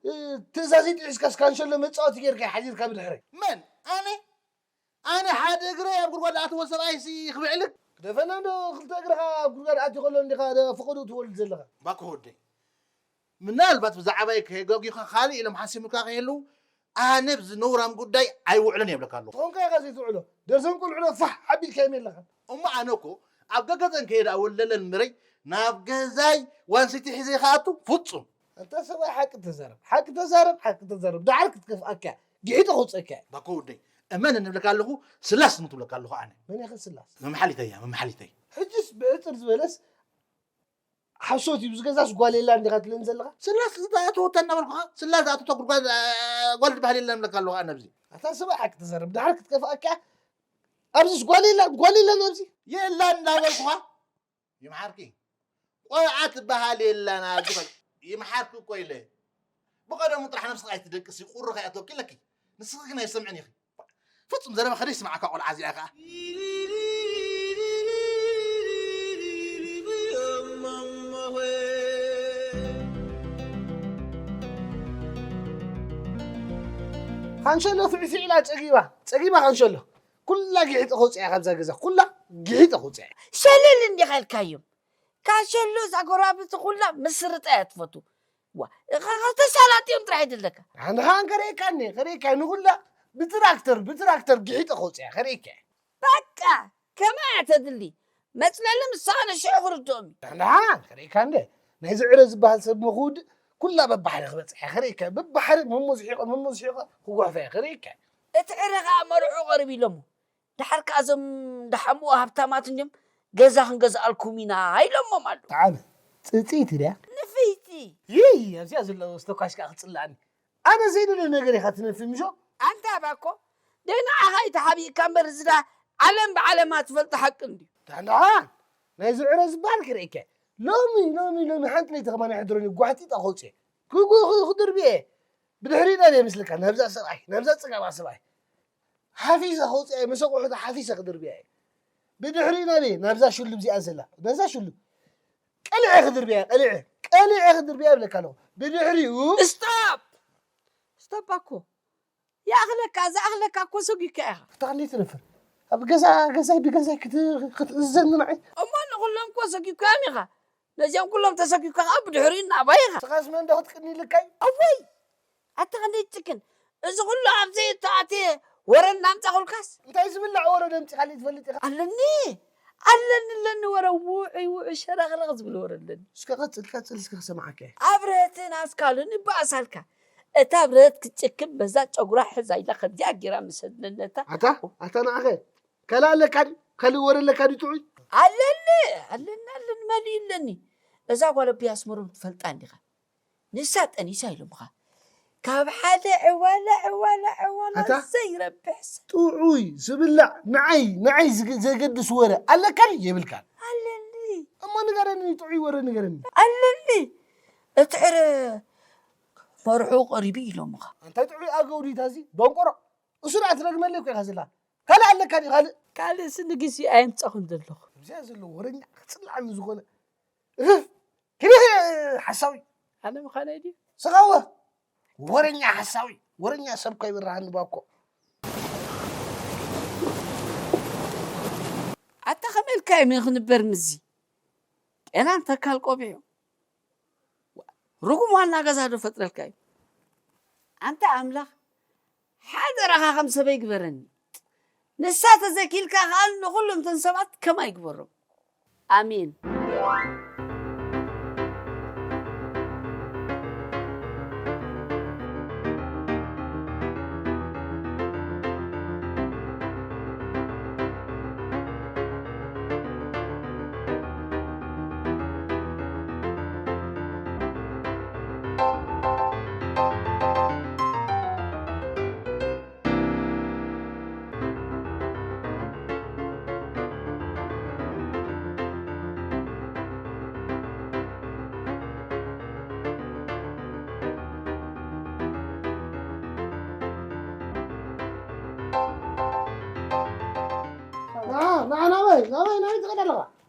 እ፣ ትእዛዘይ ጥሒስካስ ካንሸሎ መጻወቲ ጌርካ ሓዲርካ ብድሕረይ። መን? ኣነ? ኣነ ሓደ እግረይ ኣብ ጉድጓድ ዝኣተወ ሰብኣይሲ ክብዕልክ? ግደፈና እንዶ፣ ክልተ እግርኻ ኣብ ጉድጓድ ኣትዩ ከሎ እንዲኻ ደ-፣ ፈቐዶ ትወልድ ዘለኻ። ባኮ ወደይ፣ ምናልባት ብዛዕባይ ከየጋጊኻ ካልእ ኢሎም ሓሲሙካ ከይህልው፣ ኣነ ብዚ ነውራም ጉዳይ ኣይውዕልን የብለካ ኣለኹ። ተኾንካ ኢኻ ዘይትውዕሎ። ደርዘን ቆልዑ ዶ ፋሕ ኣቢልካዮም የለኻን። እሞ ኣነ እኮ ኣብ ገገዘን ከየ ደኣ ወለለን እምበረይ፣ ናብ ገዛይ ዋንሲቲ ሒዘ ከኣቱ ፍጹም። ኣንታ ሰብኣይ ሓቂ ተዛረብ፣ ሓቂ ተዛረብ፣ ሓቂ ተዛረብ። ደሓር ክትከፍኣካ እያ። ግሒጠ ከውጸካ እየ። ባኮ ወደይ፣ እመን እንብለካ ኣለኹ፣ ስላስ ንትብለካ ኣለኹ ኣነ። መን ኢኻ ስላስ? መምሓሊተይ እያ፣ መምሓሊተይ። ሕጅስ ብዕጥር ዝበለስ ሓሶት እዩ። ብዚ ገዛስ ጓል የላን ዲኻ ትብለኒ ዘለኻ? ስላስ ዝኣተወታ እናበልኩኻ፣ ስላስ ዝኣተወታ ጉድጓድ፣ እ፣ ጓል ዝበሃል የለን እብለካ ኣለኹ ኣነ ኣብዚ። ኣታ ሰብኣይ ሓቂ ተዛረብ፣ ደሓር ክትከፍኣካ እያ። ኣብዚስ ጓል የላን፣ ጓል የላን ኣብዚ? የላን እናበልኩኻ። ይምሓርኪ። ቆልዓ ትበሃል የላን ኣብዚ ኸ-፣ ይምሓርኪ እኮ ኢለ። ብቐደሙ ጥራሕ ነብስኻ ኣይትደቅሲ፣ ቁሪ ከይኣትወኪ ኣለኪ። ንስኺ ግን ኣይሰምዕን ኢኺ። ፍጹም ዘረባ ከደይ ስምዓካ ቆልዓ እዚኣ ከኣ። ካንሸሎ ፍዕፊዕ ኢላ ጸጊባ፣ ጸጊባ ካንሸሎ። ኩላ ግሒጠ ከውጽኣ እያ ካብዛ ገዛ፣ ኩላ ግሒጠ ከውጽኣ እያ። ሸለል እንዲኻ ኢልካዮም። ካንሸሎ እዛ ጎረባብቲ ኩላ ምስርጣ እያ ትፈቱ። ዋ፣ ኸ-፣ ኸ-፣ ተሳላጥዮም ጥራሕ ይደለካ። ኣንድኻ ከርእየካ እኒ፣ ከርእየካ ንኹላ ብትራክተር፣ ብትራክተር ግሒጠ ከውፅያ፣ ከርእየካ። በቃ፣ ከመይ እያ ተድሊ? መፅለሊ ምስ ሰኣነ ሽዑ ክርድኦም እዩ። ኣንድኻ ከርእየካ እንደ፣ ናይዚ ዕረ ዝበሃል ሰብ መኽውድ ኩላ በባሕሪ ክበፅሕ እያ፣ ከርእየካ። በባሕሪ መሞ ዝሒቆ፣ መሞ ዝሒቆ ክጓሕፋ እያ፣ ከርእየካ። እቲ ዕረ ኸዓ መርዑ ቀሪቡ ኢሎሞ። ደሓር ከኣ እዞም ደሓምኡ ሃብታማት እንድዮም፣ "ገዛ ክንገዝኣልኩም ኢና" ኢሎሞም ኣለዉ። ጠዓመ፣ ጽጽይቲ ድያ? ንፍይቲ። ይይ፣ ኣብዚኣ ዘሎ ዝተኳሽ ከኣ ክጽልኣኒ። ኣነ ዘይደልዮ ነገር ኢኻ ትነፊ ምሾ? ኣንታ ባኮ፣ ደይ ንዓኻ እዩ ተሓቢእካ እምበር፣ እዚ ደኣ ዓለም ብዓለማ ትፈልጦ ሓቂ እንድዩ። ዳንዳሓን፣ ናይ ዝዕረ ዝበሃል ክርእየካ። ሎሚ፣ ሎሚ፣ ሎሚ ሓንቲ ለይቲ ከማን ኣይሕድሮን እዩ፣ ጓሕጢጠ ከውጽእ። ክጉ-፣ ክድርብየ። ብድሕሪኡ ናበይ ምስልካ? ናብዛ ሰብኣይ፣ ናብዛ ጽጋባ ሰብኣይ። ሓፊሰ ከውፅያ እየ፣ ምስ ኣቑሑታ ሓፊሰ ክድርብያ እየ። ብድሕሪኡ ናበይ? ናብዛ ሽሉም እዚኣ ዘላ። ናብዛ ሽሉም። ቀሊዐ ክድርብያ እየ፣ ቀሊዐ። ቀሊዐ ክድርብያ እብለካ ኣለኹ። ብድሕሪኡ ስቶፕ! ስቶፕ ኣኮ። ይኣኽለካ፣ ዝኣኽለካ እኮ ሰጒግካ ኢኻ። ኣታ ክንደይ ትነፍር? ኣብ ገዛ፣ ገዛይ ብገዛይ ክት-፣ ክትእዝዘኒ ንዓይ? እሞ ንኹሎም እኮ ሰጒግካዮም ኢኻ። ነዚኦም ኩሎም ተሰኪብካ ኸዓ ብድሕሪኡ እናባይኻ። ንስኻስ መን ዶ ክትቅኒ ኢልካይ? እወይ! ኣታ ክንደይ ትጭክን! እዚ ኩሉ ኣብ ዘይተኣትየ ወረ እናምጻኹልካስ? እንታይ ዝብላዕ ወረ ደምጺኻለይ ትፈልጥ ኢኻ? ኣለኒ! ኣለኒ ኣለኒ ወረ ውዑይ ውዑይ ሸረኽረኽ ዝብል ወረ ኣለኒ። እስከ ቀጽል ቀጽል እስከ ክሰምዓካ እየ። ኣብረህትን ኣስካልን ይበኣሳልካ። እታ ኣብረህት ክትጭክን በዛ ጨጉራ ሕዛ ኢላ ከምዚኣ ጌራ ምስ ኣድነነታ። ኣታ ኣታ ንዓኸ ካልእ ኣለካ ድዩ? ካልእ ወረ ኣለካ ድዩ ጥዑይ? ኣለኒ፣ ኣለኒ፣ ኣለኒ፣ መሊኡ ኣለኒ። እዛ ጓል ኣቦይ ኣስመሮም ትፈልጣ እንዲኻ? ንሳ ጠኒሳ ኢሎምኻ። ካብ ሓደ ዕዋላ፣ ዕዋላ፣ ዕዋላ ኣታ ዘይረብሕ ሰብ። ጥዑይ፣ ዝብላዕ፣ ንዓይ፣ ንዓይ ዝግ-፣ ዘገድስ ወረ ኣለካ ድዩ የብልካን? ኣለኒ። እሞ ንገረኒ፣ ጥዑይ ወረ ንገረኒ። ኣለኒ። እቲ ዕረ መርሑ ቀሪቡ ኢሎምኻ። ኣንታ ጥዑይ ኣገው ድዩ ታዚ ደንቆሮ? እሱ ደኣ ትረግመለይ እኮ ኢኻ ዘላ። ካልእ ኣለካ ድዩ ካልእ? ካልእ ስኒ ግሲ ኣየምጻኹን ዘለኹ። እዚኣ ዘሎ ወረኛ ክጽልዓኒ ዝኾነ። እፍ! ኪዲ ሓሳዊ። ኣነ ምዃነይ ድዩ? ስጋወ። ወረኛ ሓሳዊ። ወረኛ ሰብ ከይበርሃኒ ባኮ። ኣታ ከመይ ኢልካ እዩ ክንበር ምዚ? ጤናን ተካል ቆቢዑ። ርጉም ዋና ገዛ ዶ ፈጥረልካ እዩ? ኣንታ ኣምላኽ ሓደራኻ ከም ሰበይ ግበረኒ። ንሳ ተዘኪልካ ከኣ ንኹሎም እቶም ሰባት ከማይ ግበሮም። ኣሜን። ንዓ፣ ንዓ፣ ናበይ፣ ናበይ፣ ናበይ ትኸድ ኣለኻ?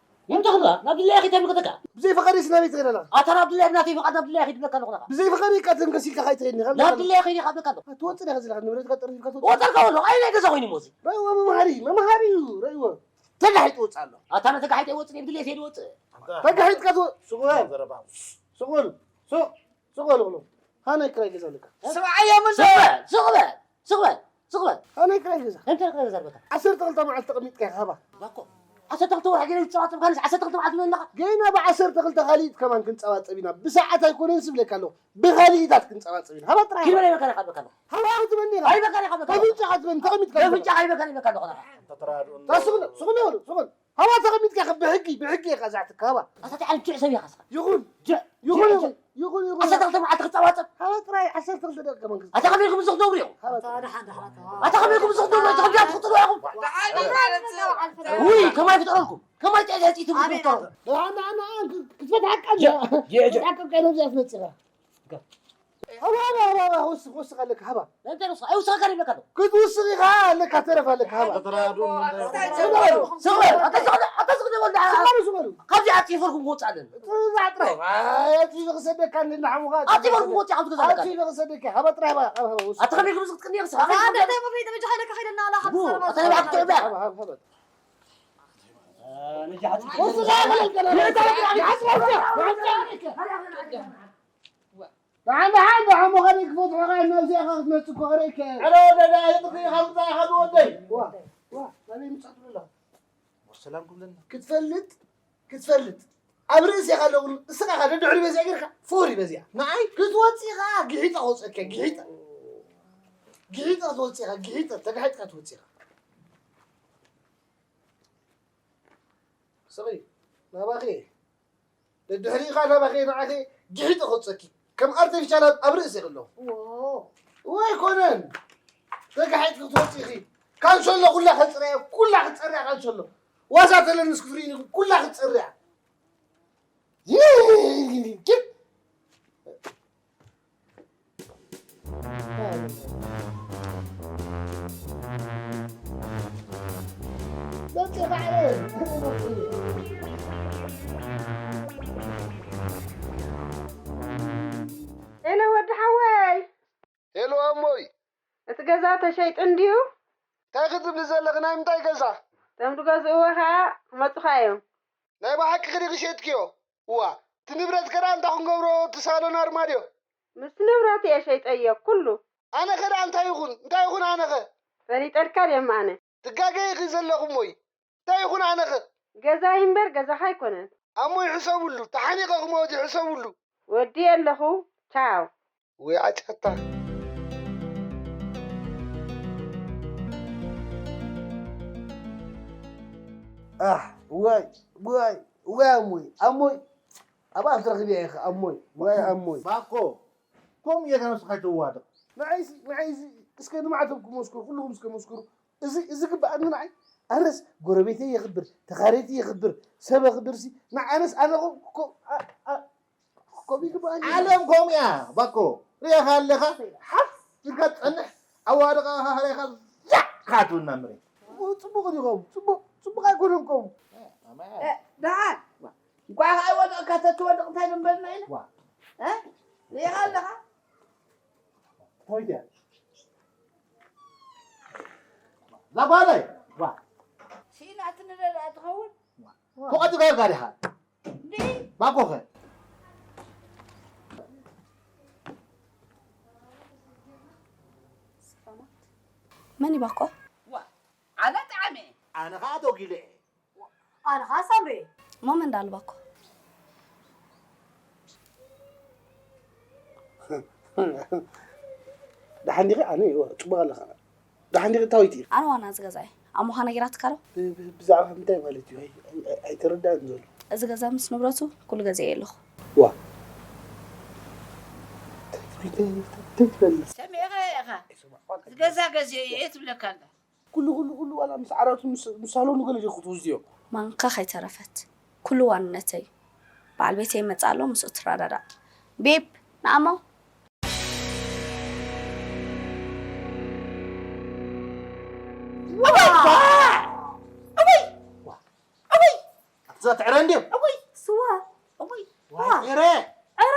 ይምተኽልካ፣ ናብ ድላያ ኺድ ተምልከተካ። ብዘይ ፈቓደይስ ናበይ ትኸድ ኣለኻ? ኣታ ናብ ድላያ ብናተይ ፍቓድ ናብ ድላያ ኺድ ብለካ ኣለኹ። ብዘይ ፈቓደይ እካ ተንከሲልካ ካይትኸድኒ፣ ካብ ናብ ድላያ ኺድ ኢኻ ብለካ ኣለኹ። ትወፅእ ዲኻ ዘለኻ፣ ንብረት እካ ጠርኒፍካ ትወፅእ? ወፀልካ ኣለኹ፣ ኣይ ናይ ገዛ ኮይኑ ሞዚ። ረእይዎ መምሃሪ፣ መምሃሪ እዩ፣ ረእይዎ። ተጋሒጡ ወፅእ ኣሎ። ኣታ ነተጋሒጠ ይወፅእ፣ ብድሌት እየ ዝወፅእ። ተጋሒጥካ ትወ-፣ ስቕ በል። ዘረባ። ስቕ በል። ስቕ፣ ስቕ በል ብሎ። ሃናይ ክራይ ገዛ ኣለካ። ስምዓዮ ምን ስቕ በል፣ ስቕ በል፣ ስቕ በል፣ ስቕ በል። ሃናይ ክራይ ገዛ። እንታይ ክራይ ገዛ ኣለካ? ዓሰርተ ክልተ መዓልቲ ተቐሚጥካ ኢኻ ሃባ። ባኮ፣ ዓሰርተ ክልተ ወርሒ ገይረ ዝጸባጸብ፣ ካልስ ዓሰርተ ክልተ መዓልቲ ኣለኻ? ገና ብዓሰርተ ክልተ ካልኢት ከማን ክንጸባጸብ ኢና። ብሰዓት ኣይኮነን ስብለካ ኣለኹ። ብኻልኢታት ክንጸባጸብ ኢና። ሃባ ጥራይ። ኪድ በል ኣይበካን ኢኻ በካ ኣለኹ። ሃባ ክትበኒ ኢኻ። ኣይበካን ኢኻ በካ ኣለኹ። ኣፍንጫኻ ትበኒ፣ ተቐሚጥካ። ኣፍንጫኻ ኣይበካን ኢበካ ኣለኹ። ኣንተ ተራድኦ። ታ ስቕ በል፣ ስቕ በል፣ ስቕ በል። ሃባ ተቐሚጥካ ኢኻ ብሕጊ፣ ብሕጊ ኢኻ ዛዕትካ ሃባ። ኣታ እንታይ ዓይነት ጅዕ ሰብ ኢኻ ስኻ? ይኹን። ጅዕ፣ ይኹን፣ ጅዕ፣ ይኹን፣ ጅዕ። ይኹን፣ ይኹን። ዓሰርተ ክልተ መዓልቲ ክትጸባጸብ? ሃባ ጥራይ ዓሰርተ ክልተ ደቂቕ ከማን ክትጸባጸብ። ሃባ ጥራይ። ኣታ ከመይ ኢኹም ዝኽደብሩ እዮም? ሃባ ጥራይ። ኣታ ከመይ ኢኹም ዝኽደብሩ እዮም? ትኽደብሩ ኢኹም? ደሓን፣ ደሓን፣ ደሓን፣ ደሓን። ውይ፣ ከማይ ፍጠረልኩም። ከማይ ጥዕዲ ህፂ ትብሉ ኣቤት፣ ትብሉ። ኣቤት። ደሓን፣ ደሓን፣ ደሓን። ክትፈትሓካ ጅዕ፣ እንዳ። ጅዕ፣ ጅዕ። ክትፈትሓካ ከይነ እዚኣ ትመጽእ ኢኻ። ሃባ፣ ሃባ፣ ሃባ፣ ሃባ፣ ወስኽ፣ ወስኽ ኣለካ፣ ሃባ። እንታይ ወስኽ? ኣይወስኸካን ይብለካ ኣሎ። ክትውስኽ ኢኻ ኣለካ፣ ተረፍ ኣለካ፣ ሃባ። ተራድኦ ምንታይ? ስቕ በል፣ ስቕ በል፣ ኣታ ስቕ በል፣ ኣታ ስቕ በል፣ ስቕ በሉ፣ ስቕ በሉ። ካብዚ ኣጽፊርኩም ክወጽእ ኣለኒ። እዛ ጥራይ። ኣይ፣ ኣጽፊፈ ክሰደካ እንድና ሓሙኻ። ኣጽፊርኩም ክወጽእ፣ ካብዚ ገዛ ኣለካ። ኣጽፊፈ ክሰደካ፣ ሃባ ጥራይ፣ ሃባ፣ ሃባ፣ ሃባ፣ ወስኽ። ኣታ ከመይ ኢኹም ዝቕጥቅኒ? ኣታ እንታይ መፍለይ ተበጃ ሃይለካ ሃይለና ኣላ፣ ሃባ፣ ሃባ፣ ሃባ፣ ሃባ። ወስኽ፣ ሃባ፣ ሃባ፣ ሃባ። ወስኽ፣ ሃባ፣ ሃባ፣ ሃባ። ደሓን ደሓን ደሓን ምዃነይ ክፈትሖ ኸኣ ናብዚኣ ኸኣ ክትመጽእ እኮ ኸርእየካ እየ። ኧረ ወደይ፣ ደኣ የጥፍእ ኢኻ ምጻእ ኢኻ ዝወደይ። ዋ፣ ዋ፣ ናበይ ምጻእ ትብል ኣለኻ? ወሰላም ክብለና። ክትፈልጥ፣ ክትፈልጥ። ኣብ ርእሲ ኢኻ ኣለዉ፣ እስኻ ኸኣ ደድሕሪ በዚኣ ጌርካ፣ ፎሪ በዚኣ። ንዓይ? ክትወጽእ ኢኻ፣ ግሒጠ ከውጽአካ፣ ግሒጠ። ግሒጠ ክትወጽእ ኢኻ፣ ግሒጠ፣ ተጋሒጥካ ትወጽእ ኢኻ። ስኺ፣ ናባኺ። ደድሕሪኻ ናባኺ ንዓኺ ግሒጠ ከውፀኪ። ከም ኣርቲፊሻል ኣብ፣ ኣብ ርእሲ ከለኹ። ዎ። ወይ ኮነን። ተጋሒጥኪ ክትወፂ ኢኺ። ካንሸሎ ኩላ ከፅርያ፣ ኩላ ክትፀርያ ካንሸሎ። ዋዛ ተለንስ ክትርእይኒ ኩላ ክትፀርያ። ይህ፣ ሄሎ ወዲ ሓወይ። ሄሎ ኣሞይ። እቲ ገዛ ተሸይጡ እንድዩ? እንታይ ክትብሊ ዘለኺ? ናይ ምንታይ ገዛ? እቶም ዝገዝእዎ ኸኣ ክመጹኻ እዮም። ናይ ብሓቂ ዲኺ ሸይጥክዮ? እዋ፣ እቲ ንብረት ከ ደኣ እንታይ ክንገብሮ፣ እቲ ሳሎን ኣርማድዮ? ምስ ንብረት እየ ሸይጠዮ፣ ኩሉ። ኣነ ከ ደኣ እንታይ ይኹን? እንታይ ይኹን ኣነ ኸ? ፈሊጠልካ ድየ እሞ ኣነ? ትጋገዪ ኢኺ ዘለኺ እሞይ። እንታይ ይኹን ኣነ ኸ? ገዛይ እምበር ገዛኻ ኣይኮነን። ኣሞይ ሕሰብሉ፣ ተሓኒቐ ክመውት ሕሰብሉ። ወዲኤ ኣለኹ፣ ቻው። ወይ ዓጫታ። ኣሕ፣ ዋይ፣ ዋይ፣ ዋይ ኣሞይ፣ ኣሞይ። ኣብኣ ክትረኽብያ ኢኺ ኣሞይ፣ ዋይ ኣሞይ። ባኮ፣ ከምኡ ጌርካ ነብስኻ ኣይተዋድቕ። ንዓይሲ፣ ንዓይሲ፣ እስከ ንመዓልቶም ክመስክሩ፣ ኩልኹም እስከ መስክሩ። እዚ፣ እዚ ግብኣኒ ንዓይ። ኣነስ ጎረቤተይ የኽብር፣ ተኻረይቲ የኽብር፣ ሰብ የኽብርሲ። ንዓነስ ኣነ ኮ-፣ ኮ-፣ ኣ-፣ ኣ-፣ ከምኡ ይግባእ። ዓለም ከምኡ እያ ባኮ። ሪኢኻ ኣለኻ? ሓፍ ኢልካ ትጸንሕ፣ ኣዋድቓ ኸኣ ሪኢኻ ዛዕ ክትብል ናብ መሬት። ጽቡቕ ዲኹም? ጽቡቕ፣ ጽቡቕ ኣይኮነን ከምኡ። እ፣ ደሓን። እንኳዕ ከኣ ኣይወደቕካ፣ ተትወድቕ እንታይ ምበልና ኢና? ዋ። እ? ሪኢኻ ኣለኻ? እንታይ ድያ? እዛ ጓለይ፣ ዋ። ስኢናትኒ ዶ ደኣ ትኸውን? ዋ። ዋ። ፎቐ ትገርጋ ዲኻ? እንዴ? ባኮኸ? መን እዩ ባኮ? ዋ፣ ኣነ ጣዕመ። ኣነ ኸኣ ዶጊለ እየ። ኣነ ኸኣ ሳምሪ እየ። እሞ መን ደኣ ኣሎ ባኮ? ደሓን ዲኺ? ኣነ እየ፣ ጽቡቕ ኣለኻ። ደሓን ዲኺ? እታወይቲ ኢኺ? ኣነ ዋና እዚ ገዛ እየ። ኣሞኻ ነጊራትካ ዶ? ብ-፣ ብ-፣ ብዛዕባ ምንታይ ማለት እዩ? ኣይ-፣ ኣይ-፣ ኣይተረዳእን ዘሎ። እዚ ገዛ ምስ ንብረቱ ኩሉ ገዛ እየ ኣለኹ። ዋ። እንታይ ትብል፣ እንታይ ትብል? ሰሚዕኻ ኢኻ። እዚ ገዛ ገዚአ እየ ትብለካ ኣላ። ኩሉ፣ ኩሉ፣ ኩሉ ዋላ ምስ ዓራቱ ምስ፣ ምስ ሳሎኑ ገለ ዲኹም ትወስድዮ? ማንካ ከይተረፈት። ኩሉ ዋንነተይ። በዓል ቤተይ ይመጽእ ኣሎ፣ ምስኡ ትረዳዳእ። ቤብ፣ ንኣሞ። እወይ! እወይ! እወይ! ኣቲ እዛ ትዕረ እንድዩ? እወይ! ስዋ! እወይ! ዋይ፣ ዕረ! ዕረ!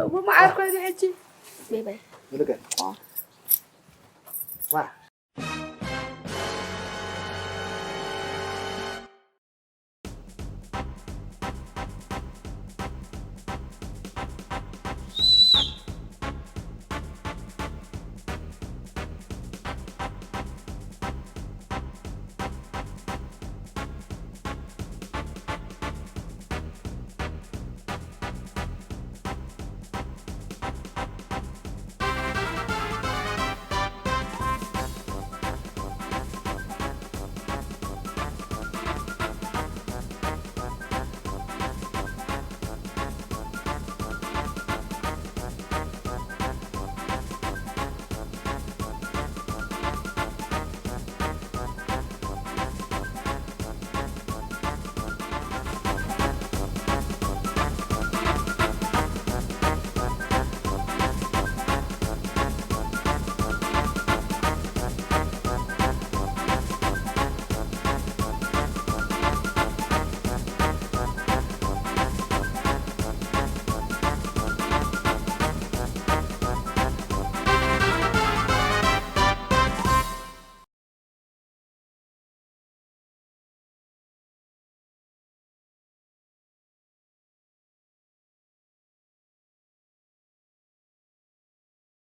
እሞ መዓር ኮይኑ ሕጂ። ቤበይ። ምልገ። ዋ። ዋ።